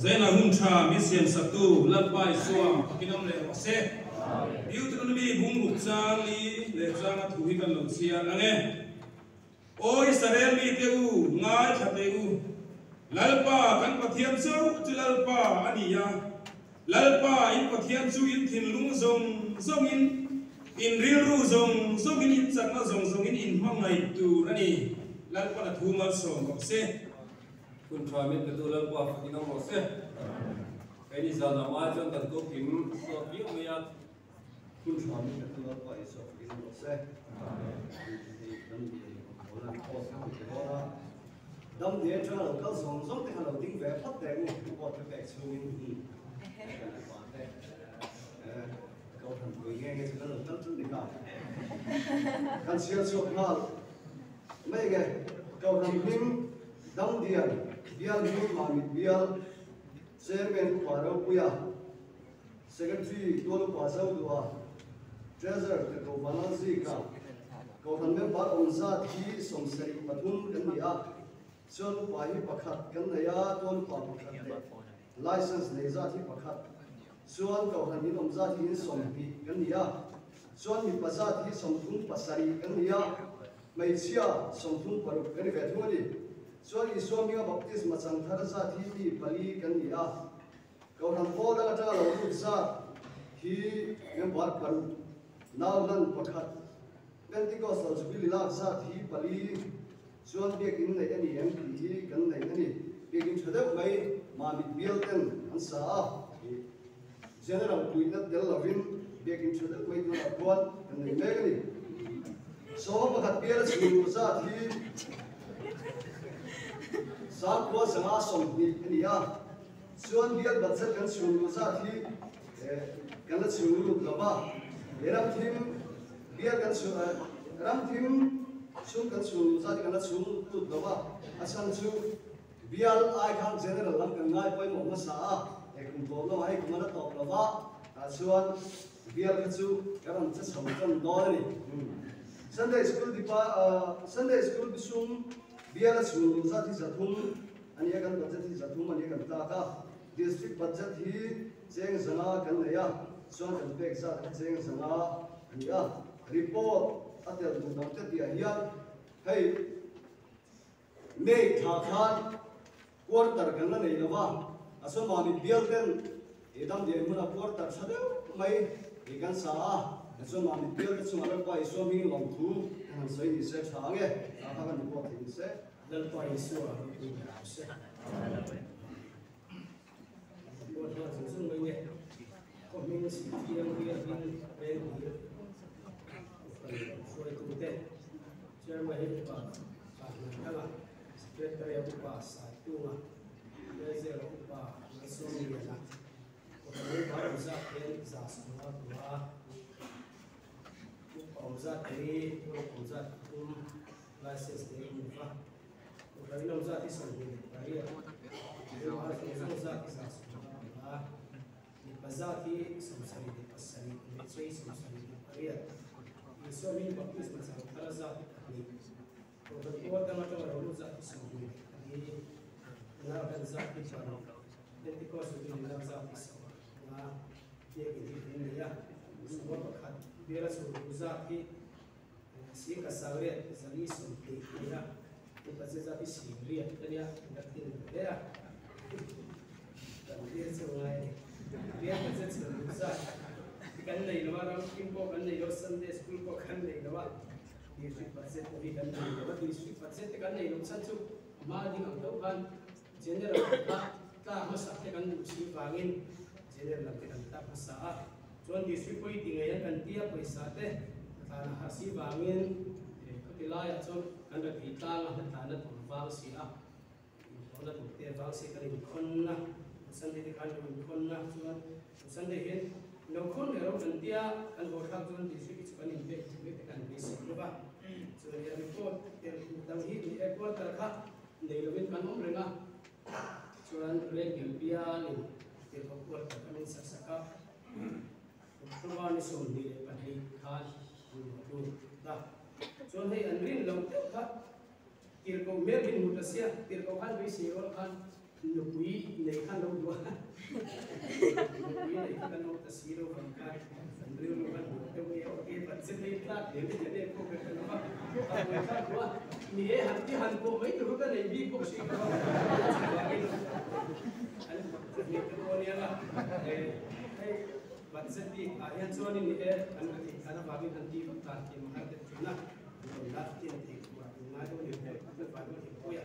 Zaina hun tha min siam saktu Lalpa Isua fakin awm leh rawh se. Deuteronomy bung ruk chang li leh changa thu hi kan lo chhiar ang e. Aw Israel mite u, ngaithla teh u, Lalpa kan Pathian chauh chu Lalpa a ni a, Lalpa in Pathian chu in thinlung zawng zawngin, in rilru zawng zawngin, in chakna zawng zawngin in hmangaih tur a ni. Lalpan a thu malsawm rawh se. Hun tha min petu Lalpa fakin awm rawh se. Keini zan lam ai chuan kan kokim sawt viau mai a. Hun tha min petu Lalpa Isua fakin awm rawh se. Dam ni atanga lo kal zawng zawng te kha lo ding ve phawt teh u, report kha pek chhungin kan upa te kohhran pui nge nge chu kan lo kal chu ni kha. Kan chhiar chhuak nghal mai nge kohhran hming Damdian bial hming Mamit bial Chairman Upa Ropuia Secretary Tualupa Zodua, Treasurer Tirhkoh Vanlalzika, Kohhran member awm zat hi 73 kan ni a, chuan upa hi pakhat kan nei a, Tualupa pakhat leh License nei zat hi pakhat, chuan Kohhran in awm zat hi in 20 kan ni a, chuan mipa zat hi 37 kan ni a, hmeichhia 36 kan ni ve thung a ni. Chuan Isua hminga baptisma chang thar zat hi mi pali kan ni a. Kohhran pawl dang atanga lo lut zat hi member paruk, nau hlan pakhat, Pentecostal Jubilee lak zat hi pali chuan biakinn neih a ni em tih hi kan nei a ni. Biakinn tha deuh mai Mamit bial ten an sa a, General puihna tel lovin biakinn tha deuh mai tunah khuan kan nei mek a ni. Sawma pakhat bial a chhung luh zat hi 520 a ni a. Chuan bial budget kan chhung luh zat hi kan la chhung lut lo va, he ram thim bial kan chhung ram thim chhung kan chhung luh zat hi kan la chhung lut lo va, a chhan chu bial ai khan general lam kan ngai pawimawh hmasa a, he kum tawp lamah hei kum a la tawp lo va, tah chuan bial kha chu kan rawn che chho tan dawn a ni. Sunday School dipa Sunday School bisum bial a chhung luh zat hi 300. A nia kan budget hi 300 a nia kan tlak a, district budget hi cheng 500 kan nei a, chuan kan pek zat kha cheng 500 a ni a, report a tel duh dang te tihah hian hei May thla khan quarter kan la nei lo va, a chuan mahni bial ten he damdiai hmuna quarter tha deuh mai hi kan sa a, a chuan mahni bial te chungah Lalpa Isua hming lawmthu kan han sawi ni se tha ang e, tah kha kan report thei ni se. Lalpa Isua ropui ber rawh se. Report hma chung chung mai nge. Khaw hming si thiang bial hming veng hlir kohhran hruaitute Chairman hi Upa Kahnuaithanga, Secretary Upa Saitunga, Treasurer Upa Malsawmliana, kohhran Upa awmzat hian 155, Upa awmzat hi Turuk awmzat pathum, License nei in va Kohhran in awm zat hi 28, Mipa zawng zawng zat hi 155, mipa zat hi 77, hmeichhia hi 78, Isua hming baptisma chang thar zat hi pahnih, Kohhran pawl dang atanga lo lut zat hi 24, Nau hlan zat hi paruk, Pentecost Jubilee lak zat hi 15, biakin hi kan nei a, 11 biala chhungku zat hi Sing ka 8 420 a ni a, upa che zat hi 8 a nia, kan rak tin ve hle a, kan bial chu ngai a ni. Bial ka che chhun duh zat hi kan nei lo a, ram thim pawh kan nei lo, Sunday school pawh kan nei lo a, district budget pawh hi kan nei lo a, district budget te kan nei loh chhan chu a hma ding ang deuh khan general kha tlak hmasak te kan duh si vangin general lam te kan tlak hmasa a. Chuan district pawh i ti ngei a kan tia pawisa te hnathlan a harh si vangin khawti laiah chuan kan ra thei tlang a hnathlan a tur vang si a, inhlawhna tur te vang si kan inkhawn a, Sunday te khan lo inkhawn a, chuan Sunday hian lo khawn leh ro kan tia kan haw thlak chuan district hi chu kan inpek thei mai te kan beisei lova chuan he report tel tur dang hi ni e quarter kha nei lovin kan awm reng a. Chuan Rengel bialin tirhkoh quarter kan insak sak a, October ni 22 khan an luah lut ta. Chuan hei an rin loh deuh kha tirhkoh hmel min hmu ta sia, tirhkoh khan beisei rual khan nupui nei khan lo duh a, nupui nei kha kan awm ta si lo vang khan an rilru khan hmuh deuh nge aw ti pat che phei tlak lem i nen pawh ka hre lo va, a buai thlak duh a, ni e han ti han pawh mai tur kha ka nei bik bawk si lo va, chuvangin an hnek te pawh ania nga, hei budget bik ah hian chuanin ni e an ka theih than avangin han ti vak dan tih mahar deuh thin a, an rawn la tin thei tur ah in ngai dawn em pawh na fai dawn em pawh ya.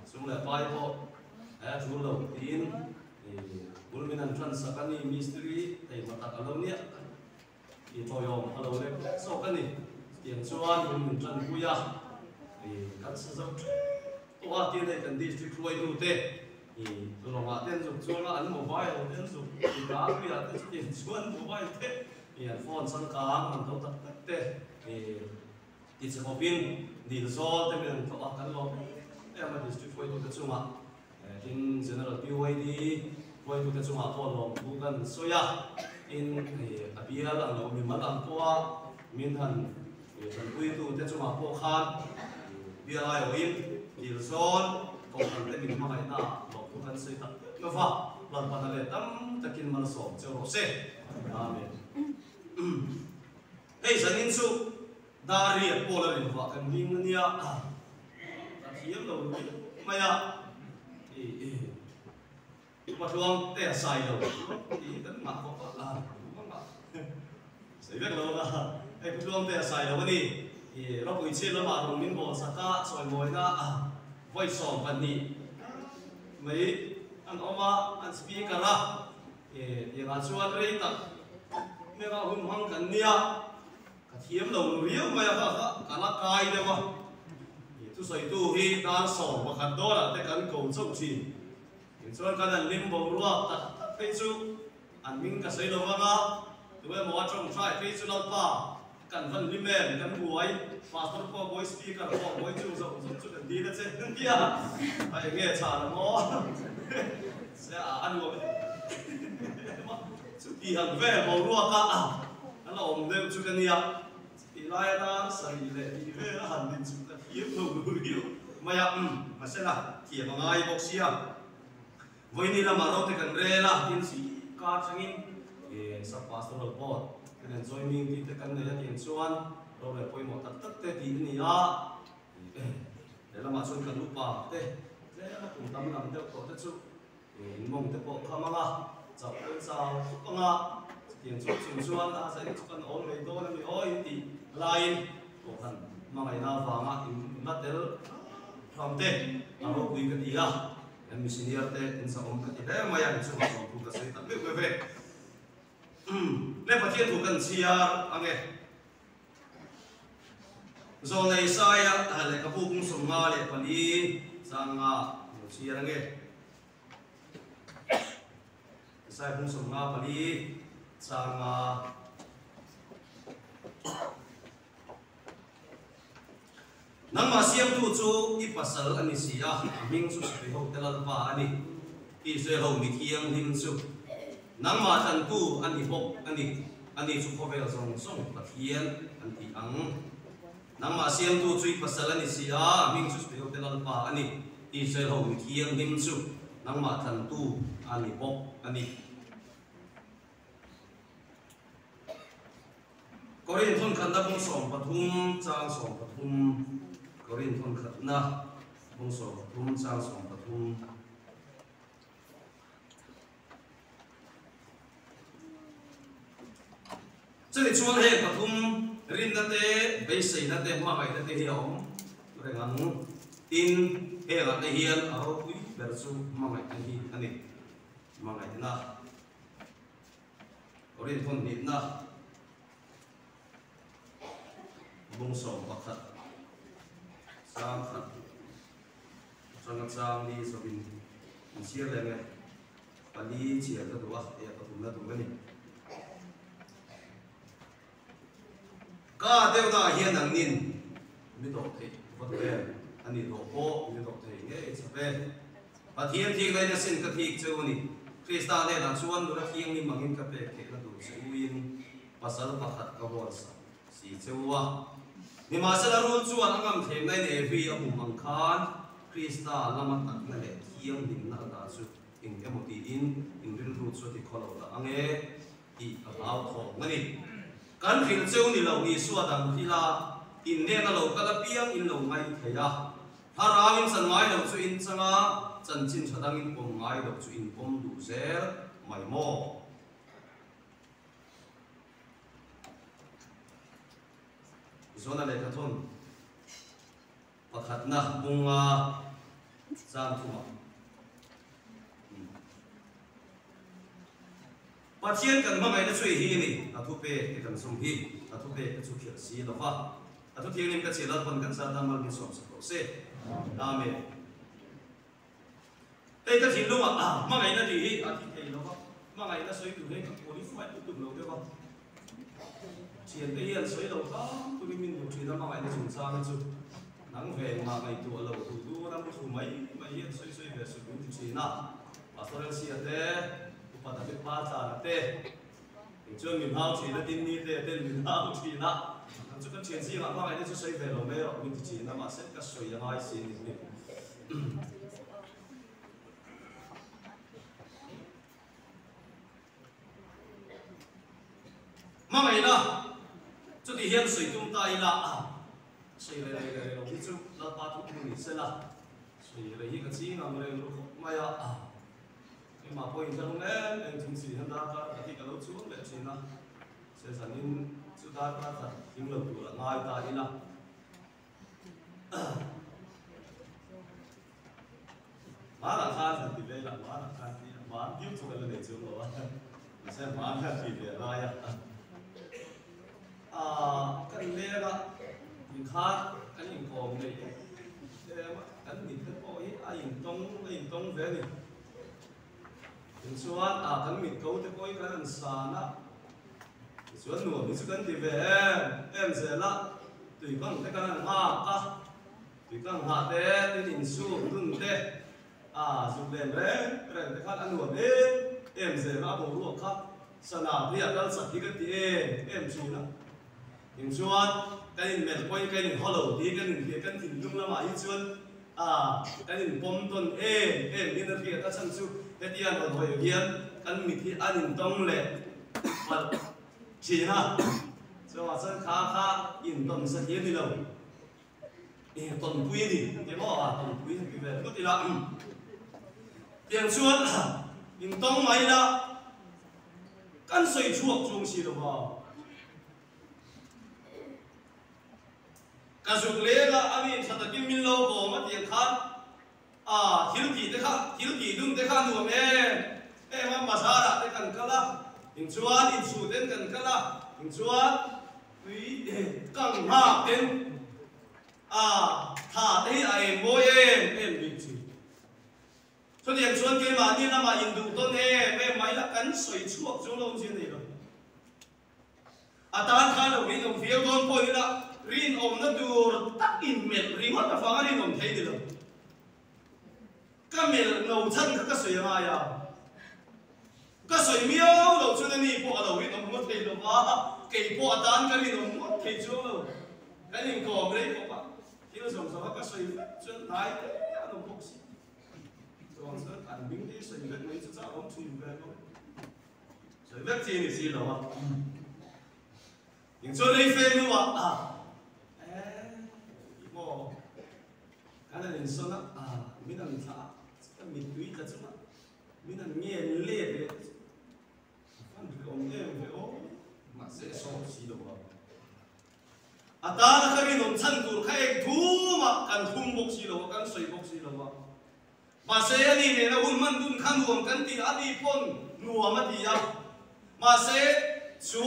Sum leh pai pawh a tul lo tiin bul min han tan sak a ni, mistiri teima tak a lo nia i tawiawm a lo lek lek zawk a ni. Chutiang chuan bul min tan pui a, kan sa zo tep tawh a, tin hei kan district hruaitute lawngah te an zuk chuang a, an mobile te an zuk tlangpuiah te chutiang chuan mobile te an phone changkang an to tak tak te Ti che khawpin dil zawl te min an tlawh a, kan lawm em em a District hruaitute chungah tin General PYD hruaitute chungah pawh lawmthu kan sawi a, tin a bial ang lo mimal ang pawha min han tanpuitute chungah pawh khan bial aiawhin dil zawl kohhran te min hmangaihna ah lawmthu kan sawi tak em lova, Lalpana leh tam takin malsawm che rawh se. Amen. Hei zanin chu Dariat pawl a rilvah kan hming a nia, ka thiam lo lui mai a, Patluang te a sai lo tih kan ngah bawk a, ka ngah sawi vek lo a, hei Patluang te a sai lo a ni, ropui chhiat lamah rawn min bawl sak a, chawimawina vawi 12 mai an awm a, an speaker a. Tiangah chuan rei tak hmela hun hmang kan nia, ka thiam lo nu riau mai a, kha kha ka la kai deuh a. Thusawitu hi dar 11 dawnah te kan ko chauh thin. Tin chuan kan han hlim boruak tak tak phei chu an hming ka sawi lo vang a, tu emaw a tawngtai phei chu Lalpa kan van hlim em, kan buai, pastor pawh buai, speaker pawh buai chung zawk zawk chu kan dil a che nia, a eng nge chhan ang aw, se a a nuam em a, chuti ang vel boruak a a la awm deuh chu ka nia, chutih lai a dar sarih leh tih vel a han din chu ka thiam lo lu riau mai a, umm mahsela thiam a ngai bawk sia. Vawiini lamah rote kan rel a, tin si kar thlengin sub pastoral board kan en joining tih te kan nei a tih ang chuan rorel pawimawh tak tak te tih a ni a, he lamah chuan kan upa te tlem a kum tam lam deuh tawh te chu in mawng te pawh kham ang a, chauh pawh chau khawp ang a, chutiang chung chung chuan a zain chu kan awm mai dawn a ni aw in tih laiin kohhran hmangaihna avanga in la tel hram te a ropui ka ti a. Kan missioner te in zahawm ka ti hle mai a, inchungah lawmthu ka sawi tak meuh meuh ve. Le Pathian thu kan chhiar ang e. Zawlnei Isaia lehkhabu kung 54 changa lo chhiar ang e. Isaiah bung 54 changa. Nangmah siamtu chu i pasal a ni si a, a hming chu Sipai hote Lalpa a ni. Israel ho mi thianghlim chu nangmah tlantu a ni bawk a ni, ani chu khawvel zawng zawng Pathian an ti ang. Nangmah siamtu chu i pasal a ni si a, a hming chu Sipai hote Lalpa a ni. Israel ho mi thianghlim chu nangmah tlantu a ni bawk a ni. Korin thawnkhatna bung 13 chang 13 Korin thawnkhatna bung 13 chang 13 Chumi chuan heng pathum rinna te, beiseina te, hmangaihna te hi a awm reng ang. Tin, hengah te hian a ropui ber chu hmangaihna hi a ni. Hmangaihna. Korin hawn hnihna bung 11 chang khat atanga chang li zawhin in chhiar leh nge pali chhiar ka duh a hei a pathumna tur a ni. Ka deuhna ah hian ang nin mi dawh theih va duh em? A ni dawh pawh mi dawh thei ngei chap e. Pathian thik lain asin ka thik cheu a ni. Krista hnenah chuan nula thianghlim angin ka pek theihna tur che uin pasal pakhat ka hual sak si cheu a. Nimahsela rul chuan a ngam thlemna in Evi a bum ang khan Krista lama takna leh thianghlimna a dah chu eng emaw tiin in rilru chu a ti khaw lo dah ang e. Tih ka hlau thawng a ni. Kan hrilh cheu ni lo Isua dang thila in nena lo kal apiang in lo ngai thei a. Thlarau in chan ngai lo chu in chang a, chanchin tha dang in pawm ngai lo chu in pawm duh zel mai maw? Zona lehkhathawn pakhatna bunga. Chang thumah. Pathian kan hmangaihna chu hi a ni, a thupek te kan zawm hi, a thupek te chu khirh si lo va, a thu thianghlim ka chhiah Lalpan kan zat a mal min sawm sak rawh se. Amen. Hei ka thinlungah ah hmangaihna tih hi a thi thei lo va, hmangaihna sawi tur hian ka qualify lutuk lo deuh a, thiante hian sawi lo hram turin min duh thin a, hmangaihna chungchang hi chu nang ve engmah ngaihtuah lo duh duh ram thu mai mai hian sawi sawi ve suh min ti thin a, Pastor Elsia te, Upa David Partlana te, eng chuan min hau thin a, Dinni te ten min hau thin a, nang chu kan thian zingah hmangaihna chu sawi ve lo mai rawh min ti thin a, mahse ka sawi a ngai si a ni. Hmangaihna chuti hian sawi tum ta ila a, sawi rei rei rei lo hi chu Lalpa thu thu ni sela, sawi rei hi ka ching ang reng ru khawp mai a, keimah pawhin ka lung em em chung si hian darkar khat hi ka lo chuang leh thin a, se zanin chu darkar khat tling lo tur a ngai ta ila. Hmanah khan han ti ve ila, hmanah khan ti a, hman deuh chu kan la nei chuang lo a, mahse hman khan ti ve a ngai a. Aaa kan leng a, inkha kan inkawm nei em a, kan mit te pawh hi a intawng a intawng ve a ni. Tichuan a kan mit ko te pawh hi kan han san a. Tichuan nuam hi chu kan ti ve em em zel a, tui kang te kan han nghak a, tui kang nghah te, tin insum dun te, a zuk len reng reng te khan a nuam em em zel a, a boruak kha sana te a kal chak hi kan ti em em thin a. Tichuan kan inmelh pawhin kan inhaw lo tih kan inhriat kan thinlung lamah hi chuan a kan inpawm tawn em em hian a hriat a chhan chu hetiang rawn hawi hian kan mit hi an intawng leh palh thin a, chuvangah chuan kha kha intawn sa hi a ni lo, tawnpui a ni ti maw a tawnpui han ti ve phut ila tiang chuan intawng mai ila kan sawi chhuak chung si lo va. Ka zuk leng a, a mi tha takin min lo bawm a tih ang khan a thil tih te kha, thil tih dun te kha a nuam em em a, bazar ah te kan kal a, inchuan inchhu ten kan kal a, inchuan tui kang nghak ten a tha te hi a em mawi em em bik thin. Chutiang chuan keimahni lamah induh tawn em em mai la kan sawi chhuak chu lo awmzia nei lo. A tan khan lo rinawm viau dawn pawh ila rinawmna tur tak inmelh ringawt avanga rinawm thei ni lo. Ka melh no chhan kha ka sawi a ngai a, ka sawi miau loh chuan ani pawh a lo rinawm ngawt thei lo va, kei pawh a tan ka rinawm ngawt thei chuang lo. Kan inkawm rei khawp a, thil zawng zawng a ka sawi vek chuan hnai te an awm bawk si. Chuvang chuan an hming te hi sawi vek mai chu chak awm thin ve lo. Sawi vek chi a ni si lo a. Eng chuan rei fe hnuah a eh maw kan han insawn a, a min han thlah a, ka mittui tla chunga min han ngen let leh chu a fan ri awm em ve aw, mahse a sawm si lo a. A tana ka rinawm chhan tur kha eng thumah kan thum bawk si lo a, kan sawi bawk si lo a. Mahse a ni nena hun hman dun kha nuam kan ti a ni pawn nuam a ti a, mahse chu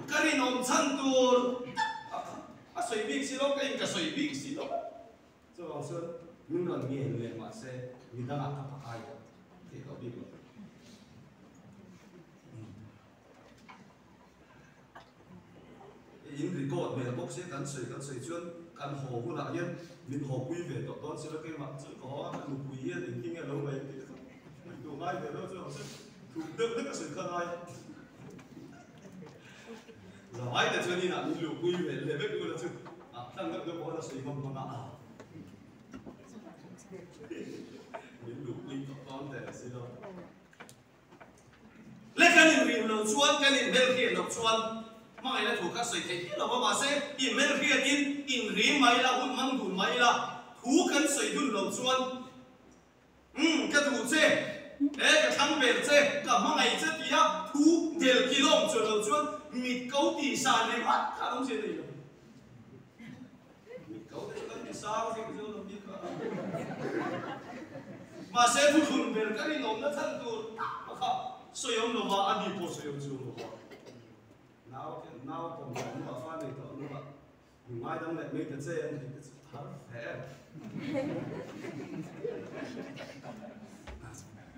ka rinawm chhan tur tak a kha a sawi bik si lo, ka in ka sawi bik si lo. Chuvang chuan min rawn ngen leh mahse midangah ka pakai thei tawh bik lo. In record hmel bawk sia kan sawi kan sawi chuan kan haw hunah hian min haw pui ve tawh dawn sila keimah chu ka haw a ka nupui hian engtin nge lo mai tih kha ngaihtuah ngai ve lo chu ang chu thup deuh hlek a sawi kha ngai a zavai te chuan inah min luhpui ve leh vek ula chu ah tlang deuh deuh pawh a sawi ngam hmang a min luhpui tawh dawn der si lo. Le kan inrim loh chuan, kan inhmelhriat loh chuan hmangaihna thu kha sawi theih miah lo va, mahse inhmelhriatin inrim mai ila, hun hmang dun mai ila, thu kan sawi dun loh chuan umm ka duh che, he ka thlang ber che, ka hmangaih che tia thu del kilawm chuan loh chuan mit ko tih san ringawt kha an awmzia nei lo. Mit ko te chu kan ti sang zeuh zeuh lo bik a. Mahse thuthlun ber kan inawmna chhan tur pakha sawi awm lova, a ni pawh sawi awm chu lova. Nau nau pawm tawh hnuah fa nei tawh hnuah mi ngaidam leh mai ta che an tih te chu har hle em.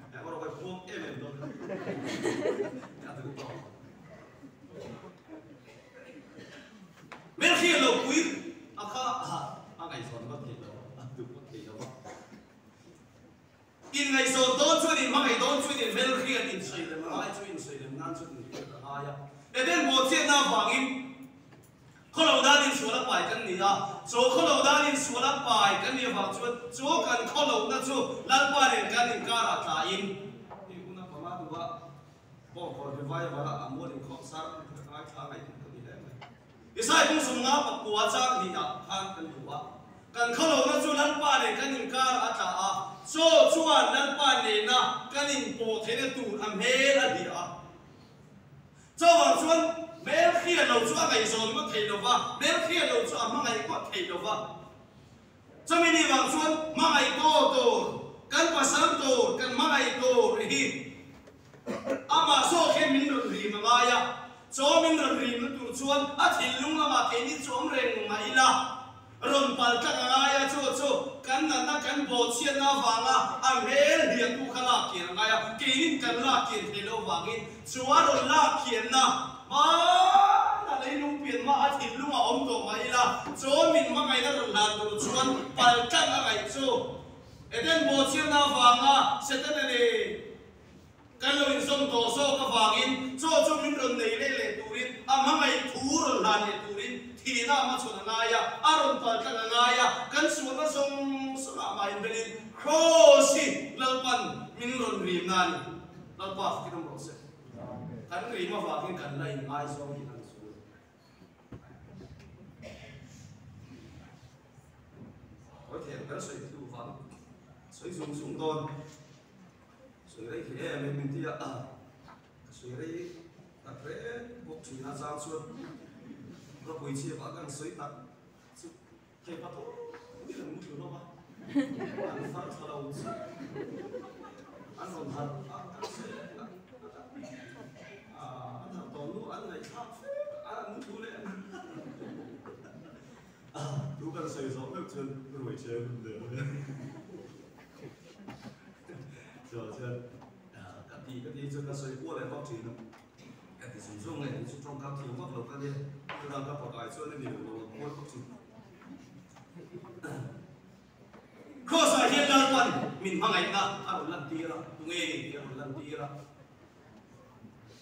Eng erawh ka puang em em dawn ka duh tawh. Hmelhriat lo pui a kha a ngaihzawn ngawt thei lo, a duh ngawt thei lo a. Inngaihzawn dawn chuan inhmangaih dawn chuan inhmelhriat insawi lem ngai chu insawi lem nan chuan inhriat a ngai a. Eden bawhchhiatna avangin khawlo dan insual a pai kan ni a, chaw khawlo dan insual a pai kan nih avang chuan chaw kan khawlohna chu Lalpa nen kan inkarah tlain hei hun a panga duh a. Bawngkawn revival a a mual inkhawm sar an ti ngai thla ngaih duh ka ni hle mai. Isai kawng sawmnga pakua chang hnih ah khan kan hmu a, kan khawlohna chu Lalpa nen kan inkar a tla a, chaw chuan Lalpa nena kan inpawh theihna tur a hmel a hliah a. Chuvang chuan hmel hriat lo chu a ngaihzawn ngawt thei lova, hmel hriat lo chu a hmangaih ngawt thei lova. Chumi ni vang chuan hmangaih tur tur, kan pasal tur, kan hmangaih tur hi amah zawk hian min rawn rim a ngai a. Chaw min rawn rimna tur chuan a thinlung lamah keini chawm reng mah ila rawn pal tlak a ngai a, chu chu kan natna kan bawhchhiatna avanga a hmel hliahtu kha lak kian a ngai a, keinin kan lak kian theih loh avangin Chu a rawn lak khianna hmana leilung pian hma a thinlung a awm tawh mai ila, chaw min hmangaihna rawn hlan tur chuan pal tlang a ngaih chu. Eden bawhchhiatna avanga Setana nen kan lo inzawm tawh zawk avangin chaw chu min rawn nei leh leh turin a hmangaih thu rawn hlan leh turin thihna a hmachhawn a ngai a, a rawn pal tlang a ngai a, kan sualna zawng zawngah mah inbelin Kraws hi Lalpan min rawn rimna a ni. Lalpa fakin awm rawh se. Kan rim avangin kan la inngaizawng hi an zul. Hawi thei ang kan sawi thu vang sawi zung zung dawn. Sawi rei thei em em min tia ka sawi rei tak reng bawk thin a chang chuan ropui chhiap ah kan sawi tak chu Thei pathum in an muthlu hlawm a, an far thla lo chu an rawn harh a, an sawi leh a, an harh tawh nu an ngaihthlak fe a, an muthlu leh a, thu kan sawi zawh meuh chuan ruai ṭhe hun der mai a, chuan chuan ka ti ka ti chuan ka sawi kual leh vak ṭhin a. Ka ti zung zung e, chu tawngkam thiam vak lo ka nia, chutah ka pakai chuan a ni lo lo ang kual bawk chu. Kraws-ah hian Lalpan min hmangaihna a rawn lantir a, tunge ni tih a rawn lantir a.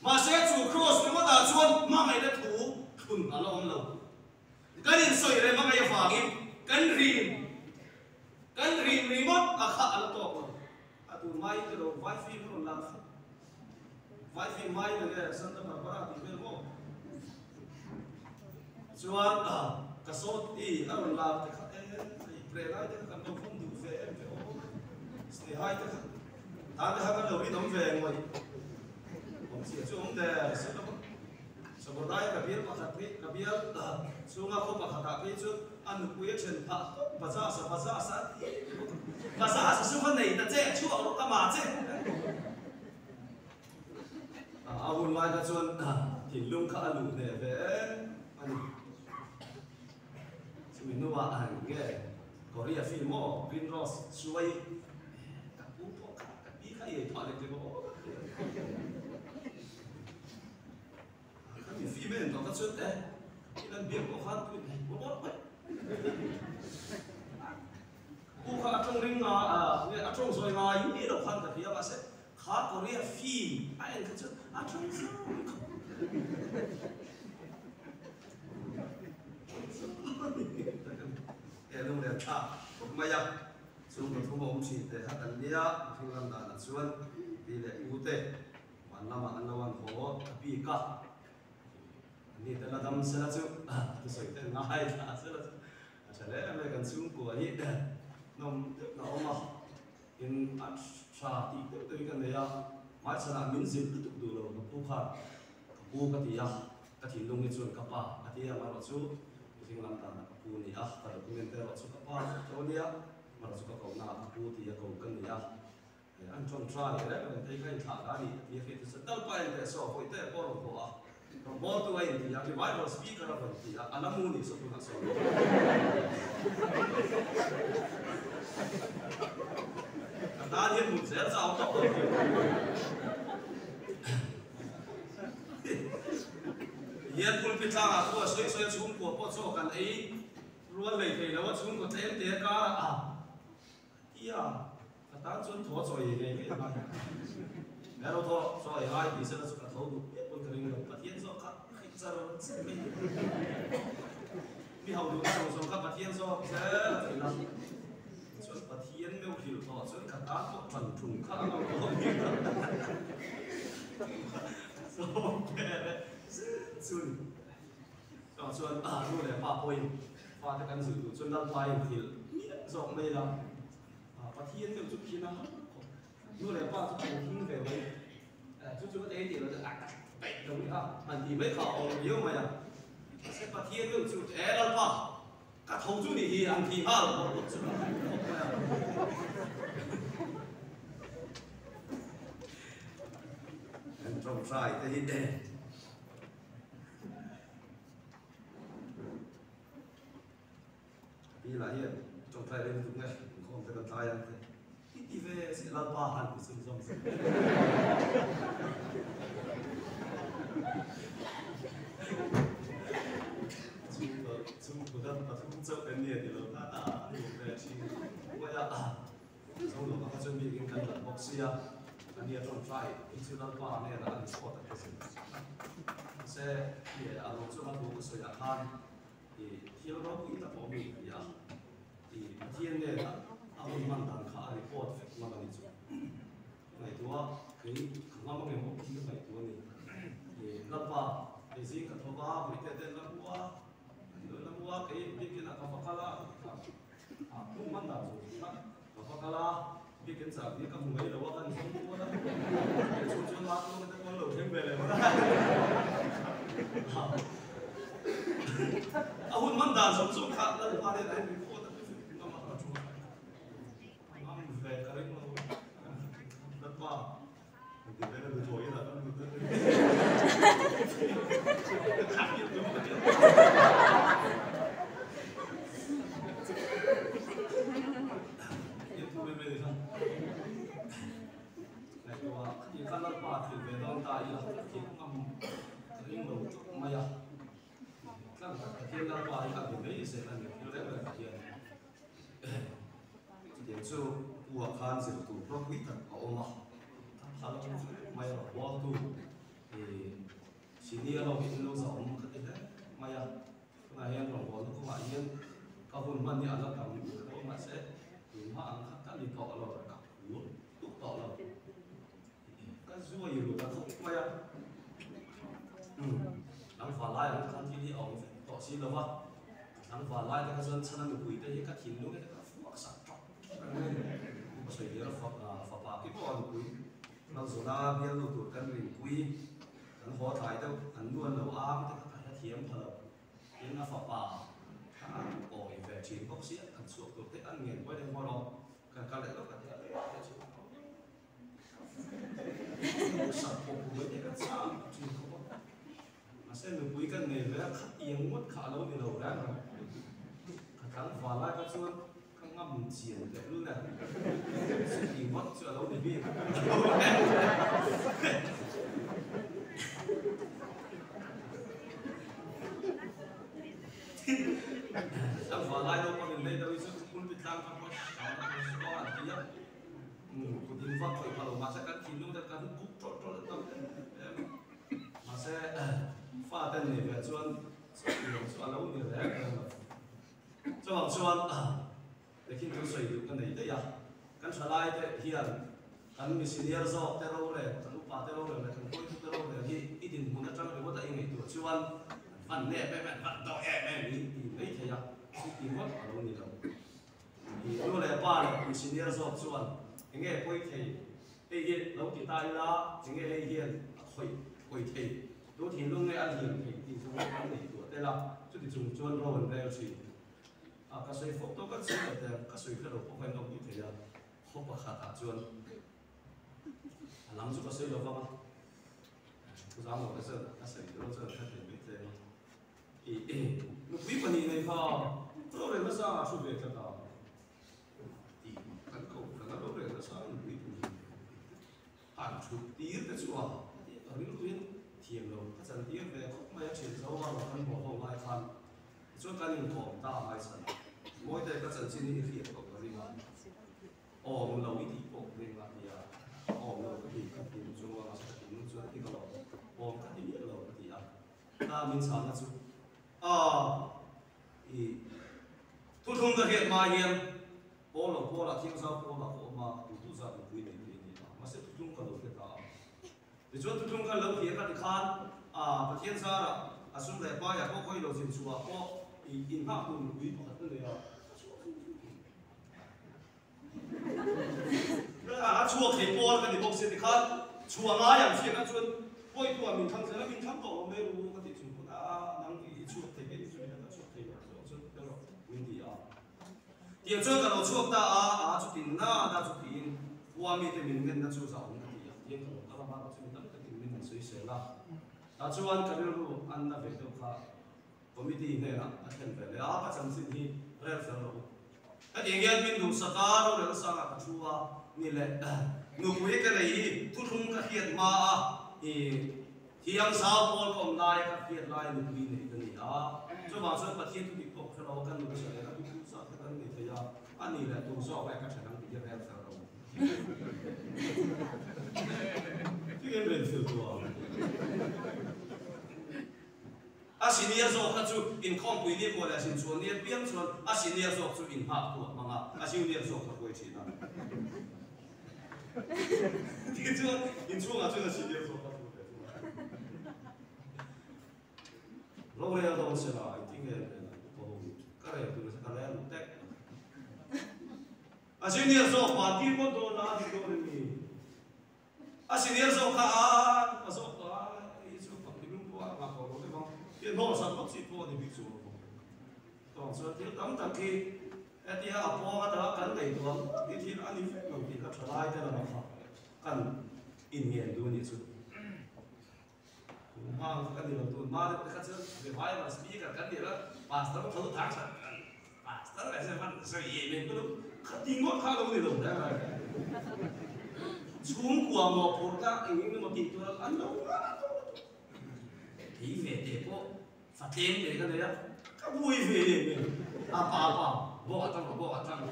Mahse chu kraws ringawtah chuan hmangaihna thu thlun a la awm lo. Kan insawi rem a ngaih avangin kan rim kan rim ringawt a kha a la tawk lo. A tun mai te lo vai fim a rawn lar fo. Vai fim mai na nge Santa Barbara tih vel maw? Chuan ka sawt i a rawn lar te kha e hei pre lai te kha kan lo vawm duh ve em ve aw. Snehai te kha tan te kha kan lo rinawm ve ngawih. Awm chiah chu awm der se lo. Saburai ka bial pakhat phei ka bial chhunga khaw pakhatah phei chu a nupui a then phah tawp baza sa baza sa a ti baza sa chu va nei ta che chhuak rawh ka ma che a hun lai kha chuan thinlung kha a luh hneh ve em a ni chumi hnuah a han nge Korea film maw Green Rose suai ka pu pawh kha ka pi kha i ei phah lek lek aw Kan infi mai ang tawh kha chuan e, i lan biak pawh khan tui nei bawk bawk mai. Pu kha a tawng ring nga, nge a tawng zawi ngai ni lo khan ka hria mahse kha Korea film a en kha chuan a tawng zawi khawp. E lunglen thlak khawp mai a, chung pathum a awm thin te kha kan nia, mihring ram danah chuan pi leh u te. Van lamah an lo an haw a bik a, an ni te la dam sela chu thusawi te ngai thla sela chu a tha hle mai kan chhungkua hi nawm deuh na awm a, in a tha tih deuh deuh hi ka nei a, hmaichhanah min zilh lutuk duh lo ka pu khan ka pu ka ti a, ka thinlung hi chuan ka pa a ti a, amaherawh chu mihring lam danah ka pu a ni a, ka document te erawh chu ka pa tho a nia, amaherawh chu ka kohnaah ka pu ti a ko ka ni a. An ṭawngṭai reng reng te kha inthlah dah a ni tih a hriat chu Lalpa in leh saw vawi te pawh a rawn haw a, rawn bawltu a inti a, revival speaker a rawn ti a, a la mu ni saw tunah sawn. Ka tan hian mut zel chau tawh lo tih. Hian pulpit tlangah thu a sawi sawi a chhungkua pawh chaw kan ei rual lei thei lo a chhungkaw tlem te karah a Tia, ka tan chuan thaw chaw ei ve ngei mai. He ro thaw chaw ei ngai tih sela chu ka tho duh piah pawn ka ring lo. Pathian zawk kha hrilh char char mai ni. Mi ho duhna zawng zawng kha Pathian zawk zel a thei la. Chuan Pathian meuh hrilh tawh chuan ka tan pawh ṭan ṭung kha a lo awm hi. Zawk te zet chu ni. Chuvang chuan nu leh pa pawhin fate kan zilh duh chuan Lalpa inhrilh miah zawk mai la, Pathian deuh chu phin a har khawp. Nu leh pa chu an him ve mai. Chu chu ka tei tih lo chu a peih lo hi a han tih mai kha a awm viau mai a. Mahse Pathian deuh chu e Lalpa ka tho chu nih hi an tih nghal bawrh bawrh chu a han khawp mai a. An tawngtai te hi. Pi lah hian tawngtai reng lutuk nge inkhawm te kan tlai ang te i ti ve si Lalpa han ti chhun zawm zawm. Chhungkaw dang pathum chauh kan ni a ti lo ta ta a ni ve thin mai a. Zo lo kha chuan biakin kan lat bawk sia, a nia tawngtai hi chu Lalpa hnenah a ni chhuat a ti zin. Mahse, i a lo chunga thu ka sawiah khan i thil ropui tak awm in ka nia, i Pathian hnenah a hun hman dan kha a report vek ngam a ni chu. Ka ngaihtuah, kei ka ngam ang em awm hi ka ngaihtuah a ni. I Lalpa, kei zing ka tho va, Mawite ten la mu a, la mu a, kei biakin ah ka va kal a, A hmuh hman dan chu kha ka va kal a, biakinn chak hi ka hmu mai lo a, kan zawng kual a, kei chu chuan ma tluang te pawh an lo thleng ve leh a. A hun hman dan zawng zawng kha Lalpa nen a inri khawt a, ngam a ka thu a, ngam ve ka ring lo Lalpa ti ve na nuthlawi in a kan lut a. Chutiang chu Pu-ah khan zir tur ropui tak a awm a, a phal mai a, Hualtu senior ho hi in lo zah awm ka ti hle mai a, tunah hian rawngbawlna kawngah hian ka hun hman hi a la tam tawh mahse tunhma ang kha ka ni tawh lo, ka phur tuk tawh lo, ka zuai ru ta khawp mai a, tlangval lai ang khan thil hi a awm vek tawh si lo va, tlangval lai te kha chuan chhana nupui te hi ka thinlung te ka fuak sak tawk tawk reng mai a ni, ka sawi hliar fapa ki pawh a nupui. Malzawna bialnu tur kan rinpui, kan haw tlai deuh, an nu an lo ang te kha ka hrethiam pha lo. Tin, a fapa kha an awi ve thin bawk sia, kan chhuak tur te an ngen buai leh hmawr aw, kan kal leh lawk a ti a, te chu sak pawh buai te ka chang thin khawp a. Mahse nupui kan nei ve a, khatiang ngawt kha a lo ni lo reng reng. Ka tlangval lai kha chuan Ka ngam chian teh lul e. Chuti ngawt chu a lo ni bik. Tlangval lai naupang in lei deuh hi chu pulpit tlang kha hawt hawt an ti a. Kut in vak khawih phah lo mahse kan thinlung te kan kuk tawlh tawlh tam em em a. Mahse fa ten nei ve chuan chutiang chu a lo ni reng reng lo. Chuvang chuan Pekin thu sawi duh ka nei daih a, kan thalai te hian kan mi senior zawk te rorel, kan upa te rorel leh kan hruaitu te rorel hi i dinhmun atang ringawt a i ngaihtuah chuan an van nep em em, an van dawh em em i ti mai thei a, chuti ngawt a lo ni lo. I nu leh pa leh mi senior zawk chuan enge pawi thei, hei hi lo ti ta ila enge hei hian a khawih pawi thei. Tu thinlung nge a lian thei tih chu an ngaihtuah tel a, chuti chung chuan ro an rel thin. A ka sawi fawk tawk a, chhung leh te ka sawi hre lo pawh kha in awm ni thei a, khaw pakhatah chuan A lam chu ka sawi lo vang a, thu zam lo te chuan ka sawi tur chuan ka hriat mai tlem a. I nupui pahnih nei kha rorel nasa a hru ve tlat a tih kan koh hran a, rorel nasa nupui pahnih han thut tir te chu a ka rilruin thiam lo ka chan tir ve khawp mai a, thian zo a rawn kan haw ho lai khan tichuan kan inkawm ta a ngaihsan a, Mawite ka chanchin hi i hriat tawh ka ring a. Awm lo i tih pawh ring a tia, awm lo ka ti ka ti chu a ka ti nung chuan ti ka lo awm ka ti miah lo ka ti a, ta min chhana chu a i thuthlung ka hriat hma hian pawl lo pawl ah thiangzau pawl ah ka awm a, tu tu zat nupui nei thei a ni a, mahse thuthlung ka lo hre ta a, tichuan thuthlung ka lo hria ka ti khan a Pathian zarah a sum leh paiah pawh khawi lo zin chhuah pawh i inhngah tur nupui pakhat ka nei a, ka chhuak thei thei. A chhuak thei pawl ka ti bawk sia tikhan chhuah ngai ang hriat a chuan pawi tu ah min thlang zel a min thlang tawh lo mai ru ka tih chung pawn a nang i chhuak thei ve chu ka chhuak thei lo zawk chuan tel rawh min ti a tiang chuan ka lo chhuak ta a a chutin na na chu tiin khua mite min ngenna chu za awm ka ti a tiang ka lo kal a mahrawh chu mi tam takin min han sawi sel a tah chuan ka rilru an na ve deuh kha Committee hnenah a thlen ve leh a, ka chanchin hi rel fel rawh u. Hetiang hian min duhsak a, rorel sangah ka thu a ni leh nupui ka nei hi thuthlung ka hriat hma a, i thiang zau pawl ka awm laia ka hriat lai nupui nei ka ni a, chuvang chuan Pathian thu dik pawh ka hre lo a, kan nula leh ka duhtu zat kha kan nei thei a, a ni leh tur zawk leh ka then ang tih hi rel fel rawh u. Tinge rel fel tawh a? A senior zawk kha chu inkhawmpui ni pawh leh a sin chuan ni apiang chuan a senior zawk chu inhak tu a hmang a, a junior zawk kha hruai thin a. Tichuan inchhungah chuan a senior zawk kha thu ve thung a. Rorel dawn se la, engtin nge rel ang ka ho hi, ka rel tur ka rel duh tek. A senior zawk pa tir ngawt dawn a, a dik dawn em ni? A senior zawk kha a upa zawk tawh a, hei chu fak ti lung pawh a ngah tawh lo deuh ang, thil hnawh sak ngawt chi pawh a ni bik chu lo. Tawng chuan thil tam tak hi hetia a pawng atanga kan ngaihtuah ngawt hi thil a ni vek lo tih kha tha lai te lamah kha kan inngen duh a nih chu. Tun hma ang kha kan ni lo, tun hma deuh te kha chuan revival speaker kan ni lo, pastor tho thang sak pastor leh se van sawi em em ka lo kha ti ngawt kha lo ni lo chhungkua mawhphurh kha eng eng emaw tih tur an lo ngah tawh lutuk kei ve te pawh fa tlem te ka nei a ka buai ve em em a pa pa bawk a tang bawk a tang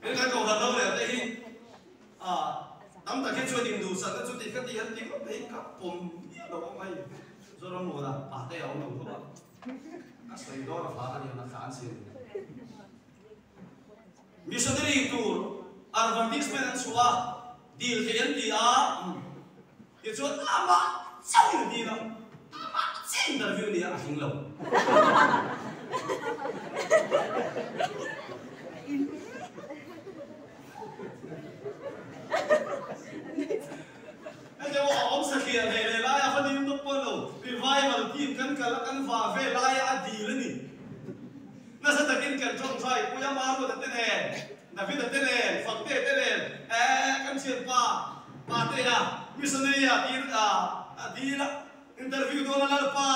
Heng kan kohhran ro leh te hi tam tak hi chuan induhsakna chu tih ka tih an ti ngawt mai ka pawm miah lo ang mai. Zoram muana pa te a awm lo khawp a, ka sawi dawn a fa ka niang a kha an siam ni. Missionary tur advertisement an chhuah a, dil thei an ti a, tichuan amah chauh in a dil a, amah chiah interview nia a tling lo. Hetiang a awm satliah leh leh laia va dil tawp pawh lo, revival team kan kal a kan vah ve laia a dil a ni. Nasa takin kan tawngtai pui a, Maruata te nen, Davida te nen, Faktea te nen, eh kan thianpa Patea, missionary a dil a dil a, interview dawn a Lalpa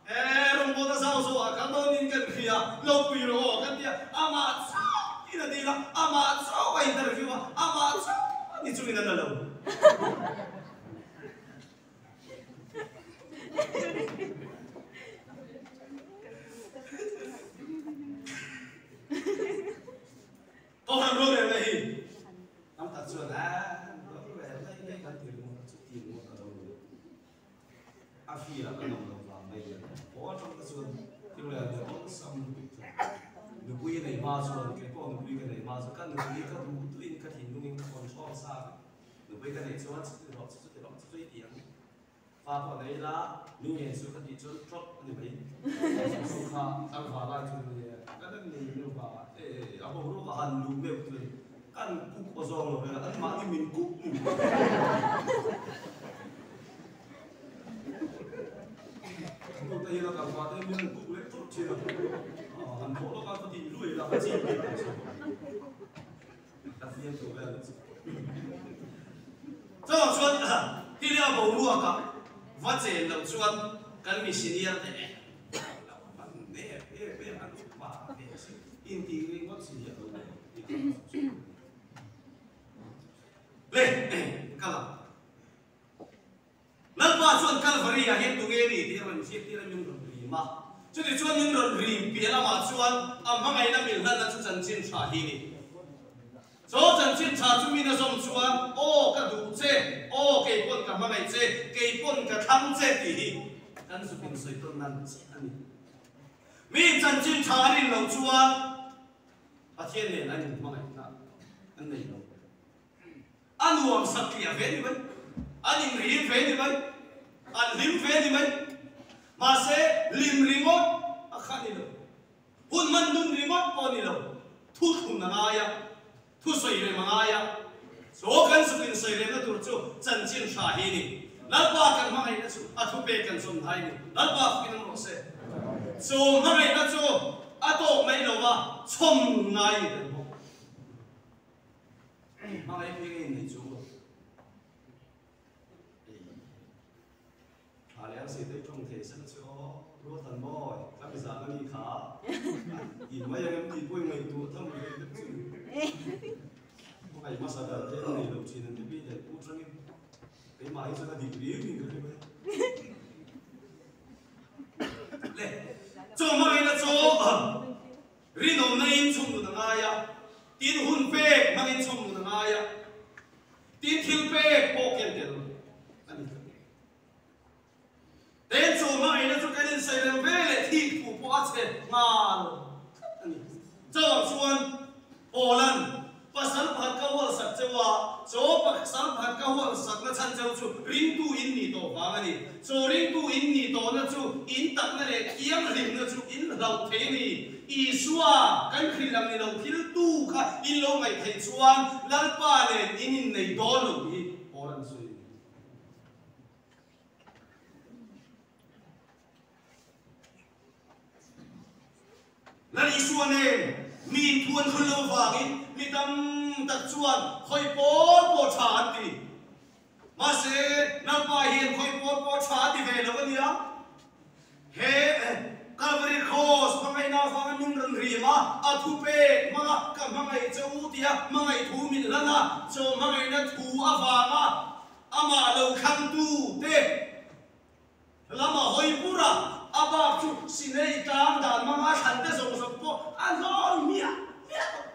eh rawngbawlna zau zawh ah kal dawn in kan hria, lo pui rawh aw kan ti a, amah chauh in a dil a, amah chauh a interview a, amah chauh a ni chungin a la lo. Kohhran rorelna hi tam tak chuan a rorelna hi kan ti ringawt a, chuti ringawt a lo ni. A feel a kan awm loh vang mai a, pawl atang te chuan thil rel ve awlsam lutuk chu nupui nei hma chuan kei pawh nupui ka nei hma chuan ka nupui ka duh duhin ka thinlungin ka control sa vek. Nupui ka neih chuan chuti rawh chu chuti rawh chu chu i ti ang. Fa pawh nei ila mi ngen chu ka tih chuan ṭawt a ni mai. Chu kha tlangval lai chu ni e, kan an nei meuh va, e a boruak a han luh meuh chuan kan kuk aw zawng lo vel a, anmahni min kuk ni mai. Tute hi la tlangval te min an kuk leh thawt thin a. han thawh lawk a ka tih lui la ka chim bik ang chu ka fiam tawh vel chu. Chuvang chuan hili a boruak ah va chen loh chuan kan mi senior te eh lo hman nep em em an upa ve si intih ringawt si hi a lo ni tih ka Le kal ang. Lalpa chuan Kalvari ah hian tunge ni tih a rawn hriattir a min rawn rim a. Chuti chuan min rawn rim piah lamah chuan a hmangaihna min hlanna chu chanchin tha hi ni. Chaw chanchin tha chu min a zawm chuan, Aw ka duh che, aw kei pawn ka hmangaih che, kei pawn ka thlang che tih hi kan zuk insawi tawn nan chiah a ni. Mi chanchin tha a rin loh chuan Pathian nen an inhmangaihna an nei lo. A nuam sak tliah ve ni mai, an inrim ve ni mai, an hlim ve ni mai. Mahse, hlim ringawt a kha ni lo. Hun man dun ringawt pawh ni lo. Thu thlun a ngai a, thu sawi rem a ngai a. Chaw kan zuk in sawi remna tur chu chanchin hra hi ni. Lalpa kan hmangaihna chu a thupek kan zawm thai ni. Lalpa fukin awm rawh se. Chaw hmangaihna chu a tawk mai lo va, chhawm ngai ni tel bawk. Hmangaih phei ngei nei chu Tha leh ang si te tawng thei sela chu aw Ruathan mawi ka mi zan a ni kha in mai ang em tih pawh i ngaihtuah tham ve deuh chu ni. Hmangaih hmasa ber te nei lo thin an ti bik leh pu tangin keimah hi chuan a dik riau in ka hre mai. Le chaw hmangaihna chu Rinawmna in chhawmnun a ngai a, tin hun pek hmangin chhawmnun a ngai a, tin thil pek pawh ken tel a ni tlat. Ten chu hmangaihna chu kan insawi reng ve leh thik thu pawh a chhe nghal tlat a ni. Chauang chuan Paula'n pasal pakhat ka hualsak cheu a, chaw pasal pakhat ka hualsakna chhan cheu chu ringtu in nih tawh vang a ni. Chaw ringtu in nih tawhna chu in takna leh thianghlimna chu in hlauh thei a ni. Isua kan hrilh ang ni lo thil tu kha in lo ngaih theih chuan Lalpa nen in innei dawn lo tih hi Paula'n sawi a ni. Lal Isua nen mi inthu an hrul lo vangin mi tam tak chuan khawi pawl pawh tha an ti. Mahse, Lalpa hian khawi pawl pawh tha a ti ve lo a nia. He Calvary Cross hmangaihna avanga min rawn rim a, a thupek hmanga ka hmangaih che u tia hmangaih thu min hlan a, chaw hmangaihna thu avanga amah lo thlangtu te, Lama hawi pur a, a bak chu Sinai tlang dan hmanga thlan te zawng zawng pawh a hlawn hmiah hmiah tawh.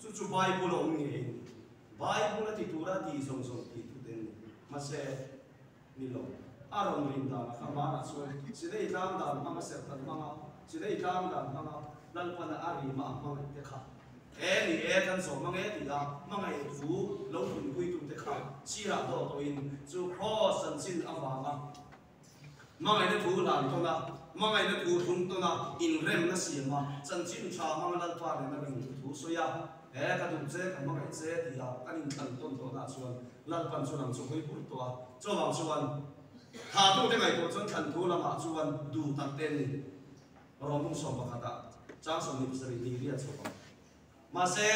Chu chu Bible a awm ngei a ni. Bible a ti tura ti zawng zawng ti tut en ni. Mahse, ni lo. A rawn rin dan a kha hmanah chuan Sinai tlang dan hmanga serhtan hmanga Sinai tlang dan hmanga Lalpana a rima a hmangaih te kha E ni e, kan zawh mang e tih a hmangaih thu lo hlunpuitute kha sirah dawh tawhin chu Kraws chanchin avanga hmangaihna thu hlan tawn a, hmangaihna thu thlung tawn a, inremna siam a, chanchin tha hmanga Lalpa nena ring thu sawi a, E ka duh che, ka hmangaih che tih a kan inthlan tawn tawhna chuan Lalpan chu nang chu hawi pur tawh a, chuvang chuan thahtute ngaihtuah chuan thlan thu lamah chuan duh tak te ni. Rawng hung 11 ah chang 27 ni riat chho ang. Mahse,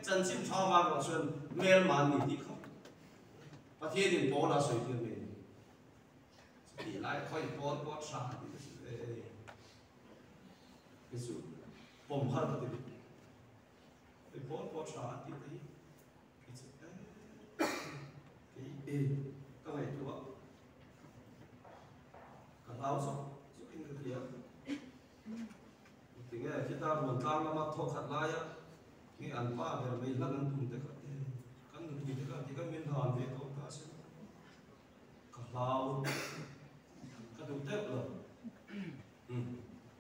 chanchin tha vang erawh chuan hmelma an ni tih kha Pathianin Paula sawi tir mai a ni. Chutih lai khawi Paul pawh tha tih ka hrilh ve e. Kei chu pawm har ka ti bik. Khawi Paul pawh tha an tih te hi kei chu kei e ka ngaihtuah Ka hlau zawk zawkin ka hria. Tinge khita ruan tlang lama thaw khat laia nge an pa ber mai hlan an tum te kha e kan nupui te kha ti khan min hlan ve tawh ta se ka hlau ka duh deuh lo.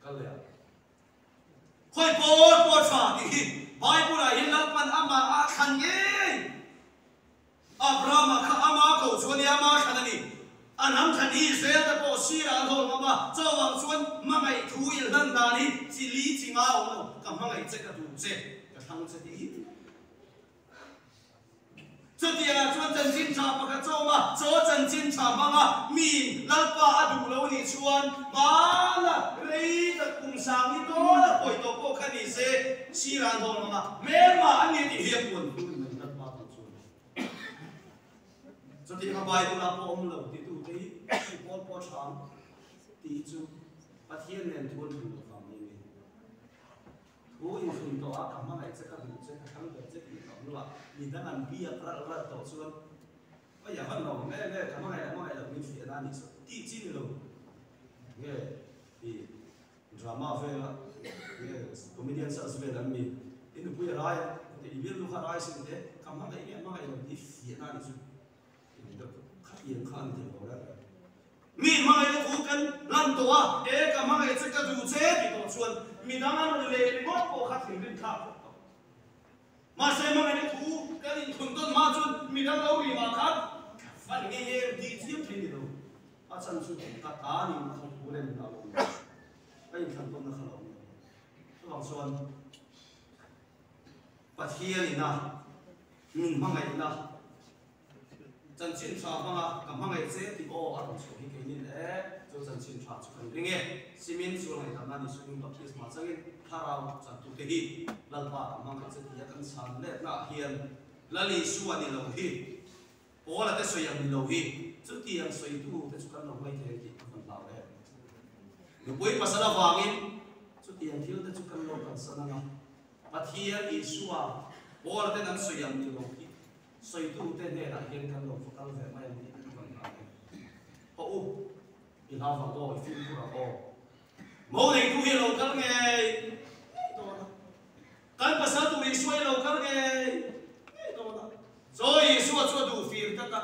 Kal leh ang. Khawi pawl pawh tha tih hi Bible ah hian Lalpan amah a thlan ngei. Abrahama kha ama ko chu a nia, ama thlan a ni. A hnam thlan hi Israel te pawh sirah an hawl ngam a, chuvang chuan hmangaih thu inhlan dan hi chi li chi nga awm lo, ka hmangaih che, ka duh che, ka thlang che tih hi. Chutiangah chuan chanchin Chanchin Tha pakhat chu a awm a, chaw Chanchin Tha hmanga miin Lalpa a duh lo nih chuan hmana rei tak kum sang ni dawn a pawi tawh pawh kha ni se, sir an dawn ang a, hmelma an ni tih hi a puan thu ni mai Lalpa tih chuan. Chutiang a Bible ah pawh awm lo titute hi i pawl pawh a tha ang tih chu Pathian nen thu an thun loh vang mai a ni. Thu inthun tawh a, ka hmangaih che, ka duh che, ka thlang ber che tih tawh hnuah midang an biak ralh ralh tawh chuan Oi a van lo nge nge ka hmangaih a hmangaih loh min hriat a nih chu tih chi ni lo nge i drama vela nge comedian search vel an mi i nupui a rai a i bialnu kha rai sin te ka hmangaih nge hmangaih loh tih fiahna a nih chu. Khatiang kha an ti lo reng reng. Mi hmangaihna thu kan lan tawh a, e ka hmangaih che ka duh che ti tawh chuan midang an rawn leh ringawt pawh kha thinrim thlak vek tawh. Mahse hmangaihna thu kan inthun tawn hma chuan midang lo ri mah khan fan ngei em tih chiam thei ni lo. A chan chu ka ta nin a thu rem na a lo ni. Ka inthlan tawnna kha lo ni. Chuvang chuan Pathian ina min hmangaihna Chanchin tha hmanga ka hmangaih che tih aw a rawn chhuah hi kei nin e, chu chanchin tha chu kan ring e. Simin chu ngaihdamna ni sumin baptisma changin thlarau chantute hi Lalpa ka hmangaih che tia kan chhan letna ah hian Lal Isua ni lo hi, Paula te sawi ang ni lo hi, chutiang sawitu te chu kan lo ngaithei tih ka van hlau em. Nupui pasal avangin chutiang thil te chu kan lo kalsan ang a, Pathian Isua, Paula ten an sawi ang ni lo hi, Sawitute hnenah hian kan lo va kal ve mai ang tih ka rawn hlau e. Haw u, i hlau vang aw, i fimkhur ang aw. Mo neitu hi a lo kal ngei ngei dawn a. Kan pasal tur Isua hi a lo kal ngei ngei dawn a. Chaw Isua chu a duh fir tlat a.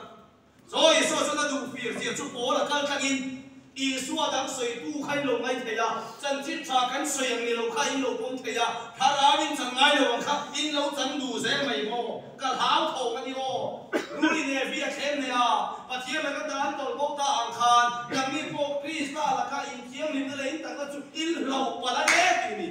Chaw Isua chuan a duh fir zia chu Paul a kal tlangin Isua dang sawitu kha in lo ngai thei a, chanchin tha kan sawi ang ni lo kha in lo pawm thei a, thlarau in chang ngai lo ang kha in lo chang duh zel mai maw? Ka hlau thawng a ni aw. Rui neh vi a thlem nei a, Pathian laka dan tawlh bo ta ang khan nangni pawh Krista laka in thianghlimna leh in takna chu in hlauh palh a hle tih a ni.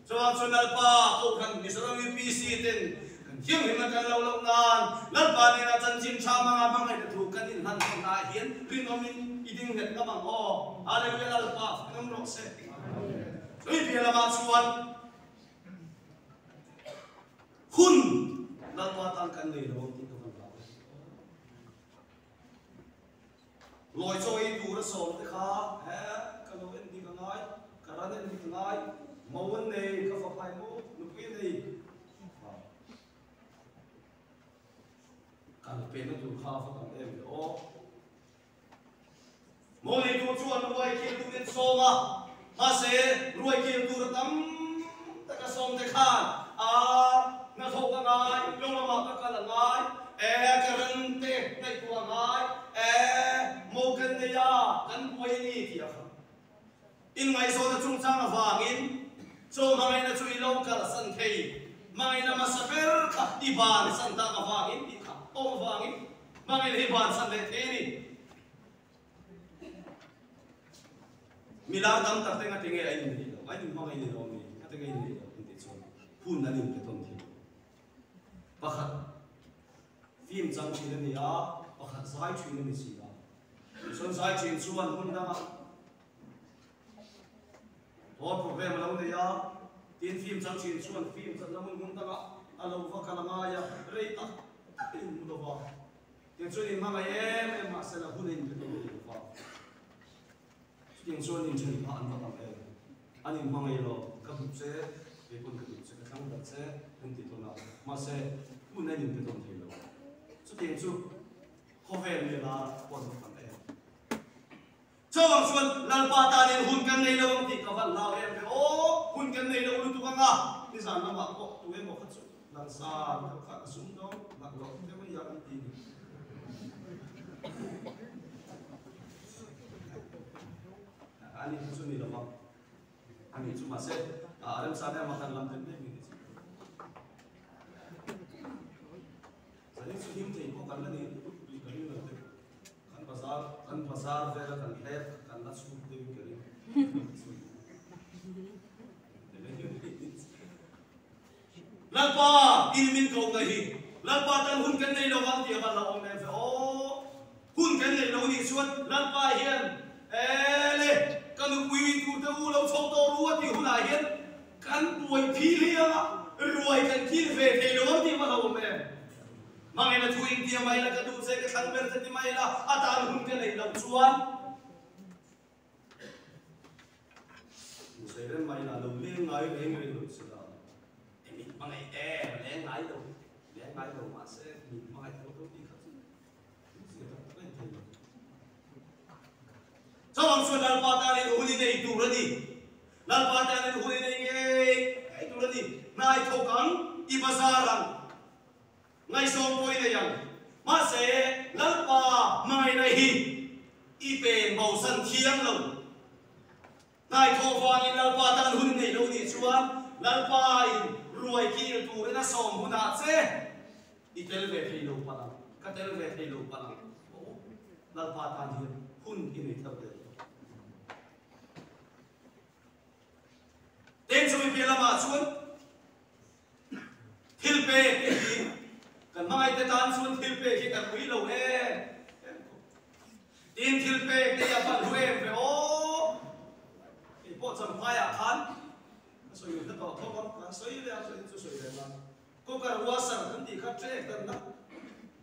Chuan chu Lalpa Kohhran Mizoram UPC ten kan thianghlimna kan lo loh nan Lalpa nena chanchin tha hmanga hmangaihna thu kan inhlan tawnna ah hian rinawmin i ding nghet ngam ang aw. Hallelujah Lalpa ngam rawh se. Chumi piah lamah chuan hun Lalpa tan kan nei lo ang tih ka van hlau e. Lawi chaw ei tur a sawm te kha he ka lo en dik a ngai, ka ran en dik a ngai, mo an nei, ka faphai mo, nupui a nei. Kal pehna tur kha a va tam em ve aw. Mo nei tur chuan ruai kil turin sawm a, mahse ruai kil tur a tam tak a sawm te khan a hnathawk a ngai, lo lamah ka kal a ngai, e ka ran te ngaihtuah a ngai, e mo kan nei a, kan buai a ni tih a kha. Inngaihzawnna chungchang avangin chaw hmangaihna chu i lo kalsan thei, hmangaihna hmasa ber kha i bansan tak avangin tih kha awm avangin hmangaihna hi bansan leh thei a ni. Milar tam tak te ngati nge a inneih loh, a inhmangaih ni lo mi, ngati nge inneih loh an tih chuan hun an inpe tawn thei. Pakhat film chang thin a ni a, pakhat zai thin a ni si a. Tichuan zai thin chuan hmun dangah Hall program a lo nei a, tin film chang thin chuan film chatna hmun hmun dangah a lo va kal a ngai a, rei tak tak in hmu lo va. Tichuan in hmangaih em em mahse la hun a inpe tawn lo va. Chutiang chuan inthen phah an va tam em. An inhmangaih lo, ka duh che, kei pawn ka duh che, ka thlang ber che an ti tawn a, mahse hun a inpe tawn thei lo. Chutiang chu khawvel mela pawh an va tam em. Chuvang chuan Lalpa tanin hun kan nei lo ang tih ka van hlau em ve aw, hun kan nei lo lutuk ang a, nizan lamah pawh tu emaw kha chu langsar deuh kha a sum dawn laklawh deuh a nia kan ti ni. Ani kha chu ni lo va, ani chu mahse a remchang ema kan lam dem dem ni chu. Zani chu him thei pawh kan la ni tih ka ring lo te. Kan bazar kan bazar vela kan hlep kan la chhuk deuhin ka ring. Lalpa in min ko na hi Lalpa tan hun kan nei lo vang tih a van la awm em. Hun kan neih lo nih chuan Lalpa hian, Ele, ka nupui tur te u lo chho tawh ru a tih hunah hian kan buai phil hi anga ruai kan kil ve thei lo ang tih va hlauhawm em? Hmangaihna thu intia mai la, ka duh che, ka thlang ber che ti mai la, a tan hun ka neih loh chuan Sawi reng mai la, lo leng ngai reng reng lo si la. E min hmangaih em, leng ngai lo, leng ngai lo mahse min hmangaih tho tho tih kha chu zia tak tak a ni thei lo. Chuvang chuan Lalpa tanin hun i nei tur a ni. Lalpa tanin hun i nei ngei ngei tur a ni. Hnai thawk ang, i bazar ang. Ngaihsawm pawh i nei ang. Mahse, Lalpa hmangaihna hi i pen bosan thiang lo. Hnaithawh vangin Lalpa tan hun nei lo nih chuan Lalpa in ruai kil turin a sawm hunah che i tel ve thei lo palh ang. Ka tel ve thei lo palh ang. Aw, Lalpa tan hian hun i nei theuh del. Tin chumi piah lamah chuan Thil pek te hi kan hmangaihte tan chuan thil pek hi kan ui lo em em khawp. Tin thil pek te hi a hman hlu em ve aw. Kei pawh Champhaiah khan ka sawi hla tawh thawk a, kan sawi leh a, sawi chu sawi leh ngai. Cooker washer kan tih kha trek dan na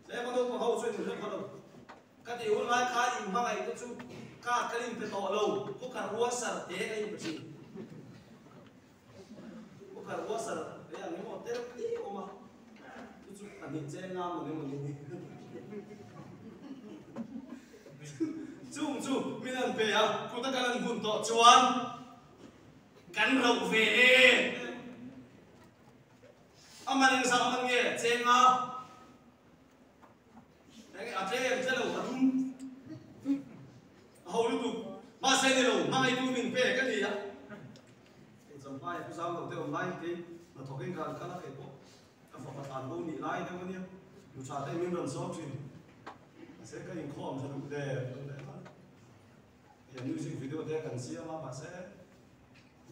tlem a naupang ho chuan in hre pha lo. Ka tih hun lai khan in hmangaih te chu card kan inpe tawh lo, cooker washer te ka inpe thin. Cooker washer te ang emaw te reuh te awm a, chu chu pahnih cheng nga maw emaw ni. Chung chu min an pe a, kut a kan an hun tawh chuan kan rauh ve e. A man engzah man nge cheng nga? Enge a tlem tle lo a dum a ho lutuk mahse ni lo hmangaihtu min pek a ni a hei champai a pu zau lo te awm lai kei hnathawk in kan kal a kei pawh ka fapa thlan bo nih lai deuh a nia nu tha te min rawn sawm thin mahse ka inkhawm tha duh der music video te kan siam a mahse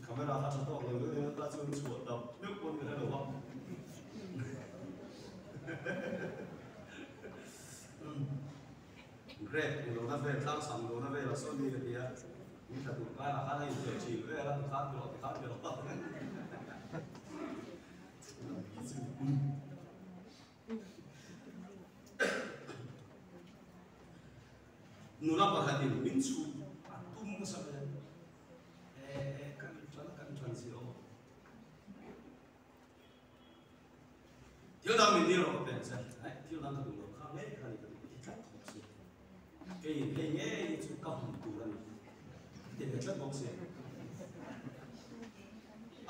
Camera kha tha tawk lo deuh in a chuan chhuah dap meuh pawn ka hre lo a. Grape eng lo na vel tlang sam lo na vel a sawn ni ka ti a. Min tla tur kai ah khan a inhmeh thin vel a ti khan ti rawh ti khan ti rawh. Nula pakhatin min chhuh a tum nasa vel. Eh kan tran kan tran si aw. Thil dang min dil rawh ka pen che. Ai thil dang ka duh lo kha ngei kha ni ka duh ti tlat bawk si. Keiin hei ngei chu ka hum tur a ni. Ti ve tlat bawk si.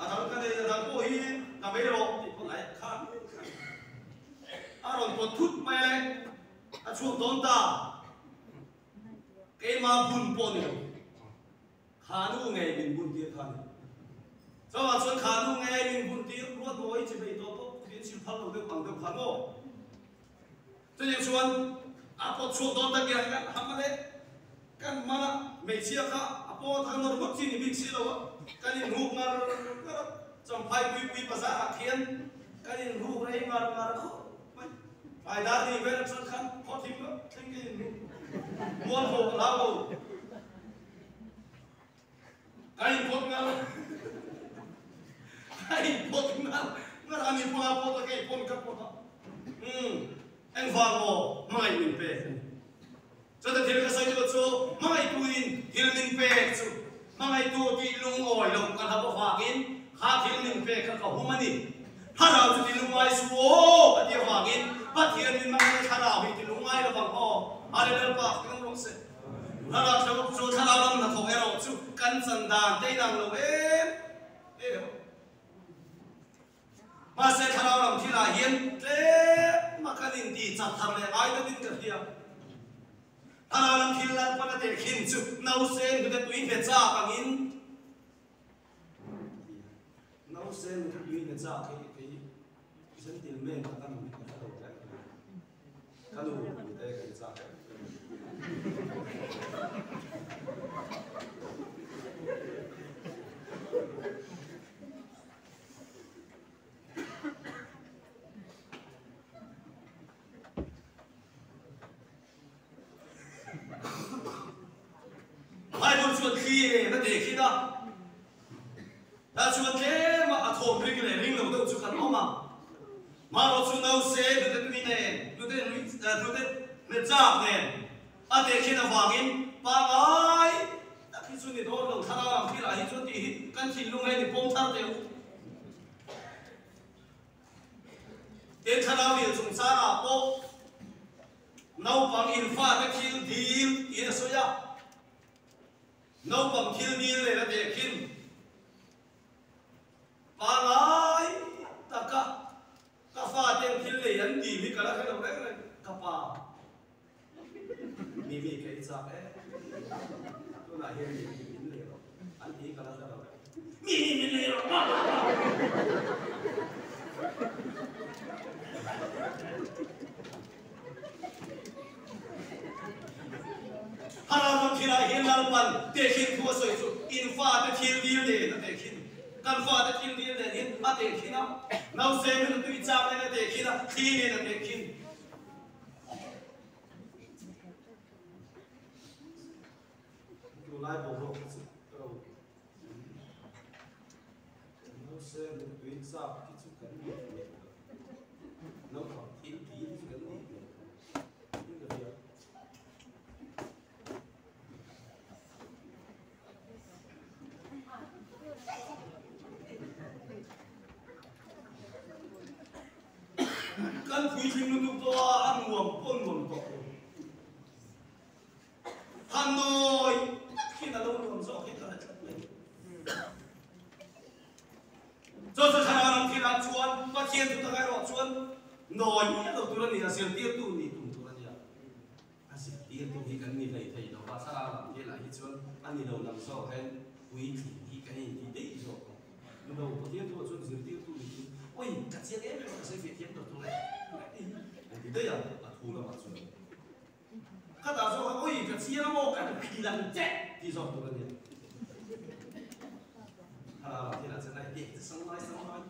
A dang ka nei a dang pawh hi ka mei rawh tih pawn ai kha ngei kha. A rawn pawt thut mai le. A chhuak dawn ta. Keimah bun pawh ni lo. Khanu ngei min bun tir kha ni. Chuvang chuan khanu ngei min bun tir ruat mawi chi hmei tawh pawh min chhim phal lo deuh ang deuh kha maw? Chutiang chuan a pawt chhuak dawn tak hian kan ham a le, kan man a, hmeichhia kha a paw thang nawr ngawt chi ni bik si lo a, kan inruk ngar ngar a, Champhai Puipui bazar ah khian kan inruk rei ngar ngar khawp mai. Tlai dar ni vel atang khan khaw thim vek thleng ka inruk mual ho ka hlau lo. Ka inpawt ngar ka inpawt ngar ngar a ni pawn a pawt a kei pawn ka pawt a. Umm engvang maw hmangaih min pek a ni. Chuta thil ka sawi duh chu hmangaihtuin thil min pek chu hmangaihtu tih lungawi loh ka hlauh avangin kha thil min pek kha ka hum a ni. Thlarau chu ti lungngai suh aw a ti avangin Pathian min hmangaihna thlarau hi ti lungngai lo vang aw. Hallelujah Lalpa kan rawh se. Thlarau thlarau chu thlarau lam hnathawk erawh chu kan chan dan te inang lo em em. Mahse thlarau lam thilah hian tlem a kan inti chak thar leh ngai deuhin ka hria. Thlarau lam thil Lalpan a tehkhin chu nausen hnute tui hne chak angin nausen hnute tui hne chak hi kei gentleman tak a ni ka hre lo tlem. Ka nu hnute ka in chak em. thli nen a tehkhin a. Tah chuan tlema a thawm ring leh ring lo deuh chu kan awm a. Marawh chu nause hnute tui nen, hnute hnute hne chak nen a tehkhin avangin pangai tak hi chu ni dawn lo, thlarau ang thilah hi chuan tih hi kan thinlung he ni pawm thar teh u. Tin, thlarau lian chungchangah pawh naupang infate thil dil tiin a sawi a. Naupang thil dil nen a tehkhin pangai taka ka faten thil nei an dil hi ka la hre lo reng reng, ka pa mi mi ka i chak e, tunah hian mi mi min lei rawh an ti hi ka la hre lo reng, mi mi min lei rawh pa pa pa. Haraman thilah hian Lalpan tehkhin thu a sawi chu in fate thil dil nen a tehkhin. Kan fate thil dil nen hian a tehkhin a, nausem hian a tui chak nen a tehkhin a, thli nen a tehkhin. Tunlai boruak hi chu ka lo nausem hian a tui chak hi chu kan ni hmel lo. Naupang thil dil hi chu kan ni hmel lo. Kan puitling lutuk tawh a, a nuam pawh nuam tawh lo. Hanoi tak hian a lo nuam zawk hi ka hre tlat mai. Chu chu thlarau lam thilah chuan Pathian chu tak erawh chuan nawi miah lo tur a ni a, zirtirtu nih tum tur a nia. A zirtirtu hi kan ni hlei thei lo va, thlarau lam thilah hi chuan a ni lo lam zawk hian puitling hi kan inti daih zawk ang. Ni lo, Pathian thu ah chuan zirtirtu nih chu oi ka chiang em em a, ka sawi feh thiam tur tur e an ti daih a, a thu lamah chuan. Khatah zawk a oi ka chiang maw kan phil ang che tih zawk tur a nia. Thlarau lam thilah chuan ai teh sang lai sang lai.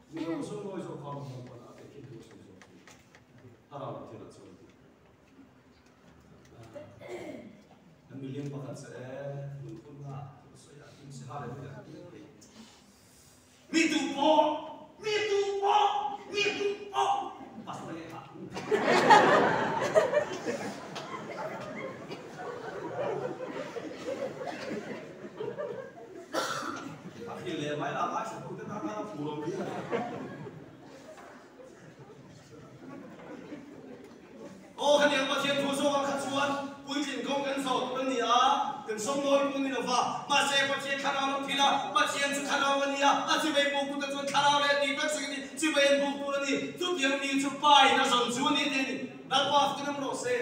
Mi lo sung nawi zawk kha hmang pawn a teh khin tur sawi zawk tur. Thlarau lam thilah chuan kan milim pakhat che e lungphun na sawi a kim si hallelujah. Mi tu pawh, mi tu pawh, mi tu pawh pastor nge kha. A thil leh mai la ngai sa tu te tan a phu lo bi. Aw hetiang Pathian thu zawk ah kha chuan puitlin kawng kan zawh tur a ni a, kan sawm nawi pawh ni lo va, mahse Pathian thlarau lam thil a, Pathian chu thlarau a ni a, a chivei buk tute chuan thlarau leh tih tak sakin chivei an buk tur a ni, chutiang mi chu Pa in a zawn chu a ni tih a ni. Lalpa fakin awm rawh se.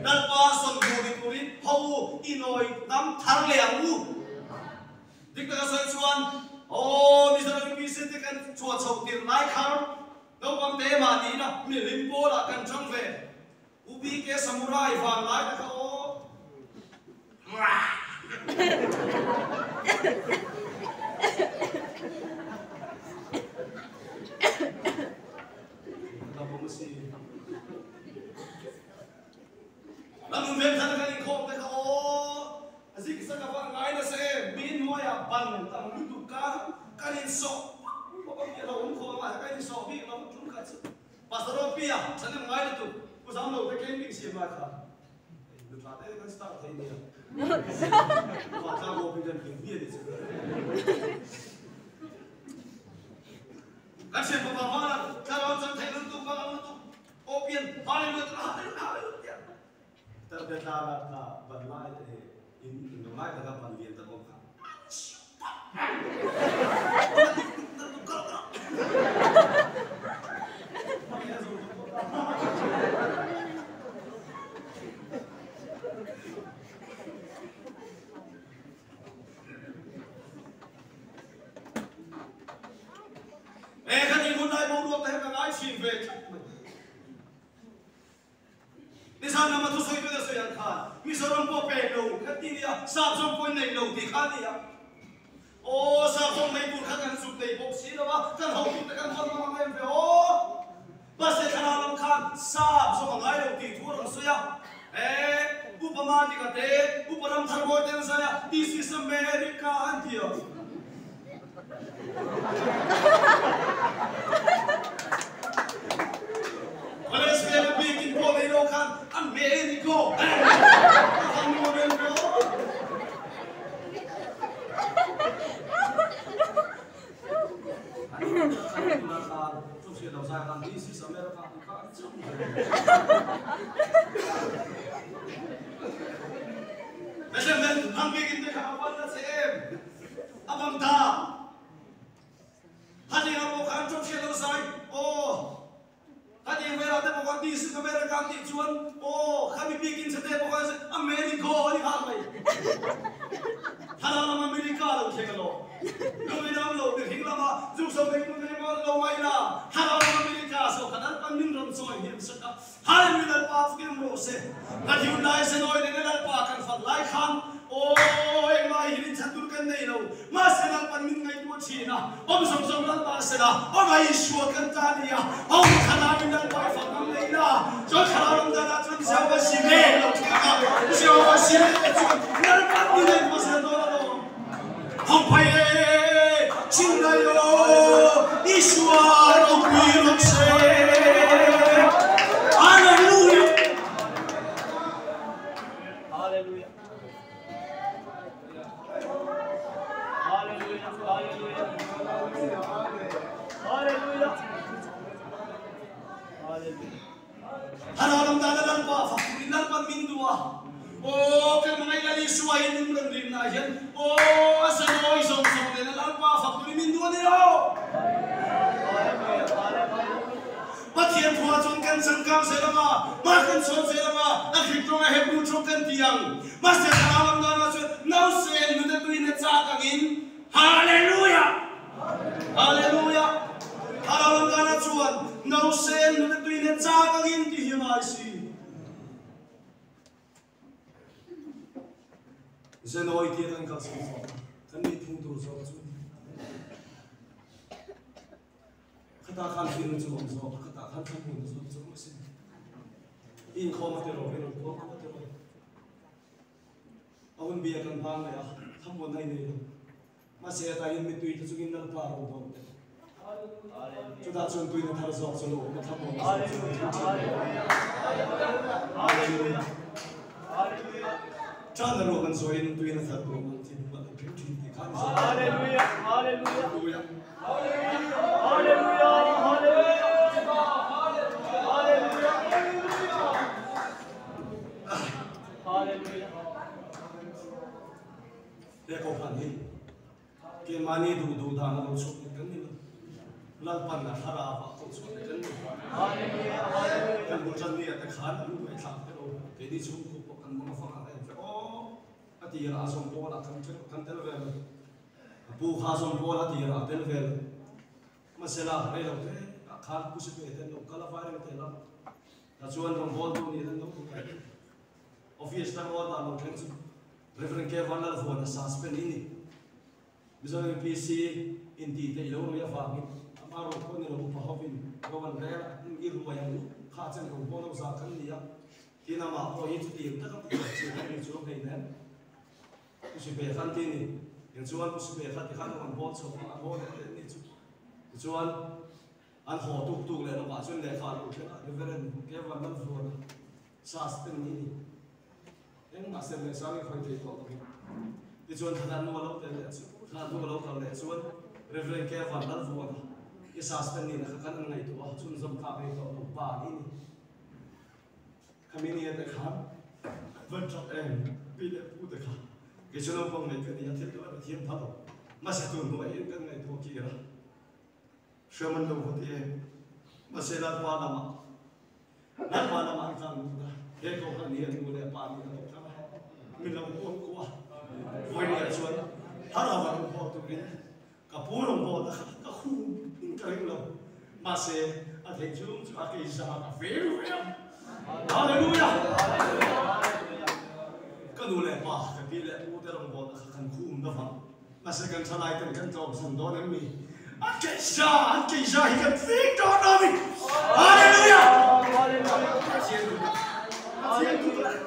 Lalpa zawn duh ni turin ho u i nawi dam thar leh ang u. Dik taka sawi chuan, aw Mizoram UPC te kan chhuah chhoh tirh lai khar, Naupang te mahni ina mihlim pawlah kan chang ve. U BK Samurai vang lai te kha aw. Lam ven thar kan inkhawm te kha aw. Zik sa ka va ngai nasa em, mi hnuaiah ban tam lutuk ka kan insawh pawp a piah lo awm khawm a, mahse kan insawh bik lo tum kha chu Pastor Ropia chhan em ngai lutuk, Pu Zam lo te camping siam lai kha nutla te kan start thei nia, Vantlang Ropui kan hlim hmiah ni chu. Kan hriat bawk ang vang a, thlarau chan theih lutuk, vang ang lutuk, Opian Hallelujah Hallelujah Hallelujah. Tarpe tlara kha ban lai te in in lo lai taka ban lian tak awm kha E kha ti hun lai boruak te ka ngai thin ve tlat mai. Nizan lama thusawi te sawi ang khan Mizoram pawh pek lo kha ti nia, sap zawng pawhin nei lo tih kha a ni a. Aw, sap zawng nei tur kha kan zuk nei bawk si lo a, kan hotu te kan hawn mang ang em ve aw. Mahse thlarau lam khan sap zawng a ngai lo tih thu a rawn sawi a. E, Upa Matika te, Upa. Upa Ramtharbawi ten zai a, This is America an ti a. College vel a biakin pawh nei lo khan Americo a han nuam em maw? Lungidam lo mihring lama zukzawm nei tu te maw lo mai la, Thlarau lam America zawk kha Lalpan min rawn chawi hniam sak a, Hallelujah Lalpa fukin rawh se. Ka thiun lai Zenoy nena Lalpa kan fak lai khan aw engmah hi rin chhan tur kan nei lo, mahse Lalpan min ngaihtuah thin a, awm zawng zawng Lalpa a sela, aw mai Isua kan ta a ni a, aw Thlarau in Lalpa i fak ngam nei la, chuan Thlarau lam danah chuan Jehovah Jireh lo thleng a, Jehovah Jireh chuan Lalpan min ngaihtuah zel dawn alawm. Hawngphai e, Chhinlai aw, Isua ropui rawh se. Hallelujah! Hallelujah. Hallelujah. Hallelujah. Hallelujah. Hallelujah. Haralam dana Lalpa fak turin Lalpan min duh a, Aw kan hmangaih Lal Isua hi min rawn rinna ah hian aw a zanawi zawng zawng nena Lalpa fak turin min duh a ni lo. Pathian thuah chuan kan changkang zel ang a, hma kan sawn zel ang a, a Greek tawng a Hebrew tawng kan ti ang. Mahse haralam dana chuan nausên nute tuina chak angin Hallelujah! Hallelujah! Thlarau dana chuan nausen nute tuina chak angin ti hi a ngai si. Zenawi tia kan kalsan zawk a, kan nih thung tur zawk chu khatah khan firna chu awm zawk a, khatah khan thlamuanna zawk chu awm asin. Inkhawm a ti rawh, rinawm khawm a ti rawh. A hun bia kan hmang leh a, thlamuanna i nei lo. Mahse hetah hian mittui te chungin Lalpa a rawn dawn tel. Chutah chuan tuina thar zawk chu lo awm a, thlamuanna zawk chu lo thleng thin lo. Hallelujah. Tan a ruak an zawiin tuina thar tur awm ang thin hmuh a lo thleng thin tih kha a ni zawk. Hallelujah. Hallelujah. Hallelujah. Hallelujah. Hallelujah. Hallelujah. He kohhran hi keimahni duh duh dan a lo chhuak leh kan ni lo. Lalpan a thlarau ah ko chhuak leh kan ni. Kan bul tan ni ah te khan an uaithlak te lo. Keini chhungkua pawh kan mawng a fang ah ka en ve aw a tir ah zawm pawl ah kan tel ve lo. A pu kha zawm pawl a tir ah a tel ve lo. Mahsela rei lo te ah khan pu si pe te an lo kal a vai reng tel a. Ta chuan rawngbawltu nih an lo duh ta. Office tang aw dan lo thleng chu Rev. K. Vanlalvuana suspend i ni. Mizoram MPC intih theih lo rui avangin ama ro pawh ni lo upa hovin ro an rel a, i ruai ang u, kha chen ro pawh lo zah kan ni a, tin amah pawh hi chutiang taka tih loh chi kan ring chu hei nen Pu Sipekhan ti ni. Eng chuan Pu Sipekhan ti khan rawn bawl chho a, a haw leh leh ni chu. Tichuan an haw tuk tuk leh lovah chuan lehkha a lo thleng a, Rev. K. Vanlalvuana Sas te ni ni. Engmah sem leh sang i khawi thei tawh lovin. Tichuan thla hnu a lo tel leh chu, thla hnu a lo kal leh chuan Rev. K. Vanlalvuana i sas te nihna kha kan an ngaihtuah a, chhunzawm tlak ei tawh lo pa ni ni. Khami ni ate khan van tap em pi leh pu te kha kei chu naupang mai ka ni a, thil ka la thiam pha lo. Mahse tun hnuah hian kan ngaihtuah kir a. Hriam an lo va ti em? Mahse Lalpa lamah, Lalpa lamah an tlang lut a, he Kohhran hi an nu leh pa nih a lo tlang a, min lo huam ku a. Vawinia chuan Thlarau a rawn haw turin ka pu rawn haw ta kha ka khum in ka ring lo. Mahse a theih chung chu a kei za ka ve ve a. Hallelujah! Ka nu leh pa, ka pi leh pu te rawn haw ta kha kan khum na vang. Mahse kan thalai ten kan tlawm san dawn em ni? An keisa, an keisa hi kan fing dawn a ni. Hallelujah! Pathian duh tak, Pathian duh tak.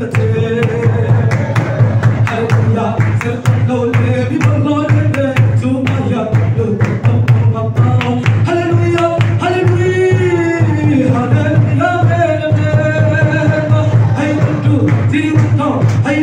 ta che Hallelujah ser lo le mi bang lo le le chu ma ya lu tam tam pa Hallelujah Hallelujah Hallelujah amen amen Hey 1 2 3 4 hey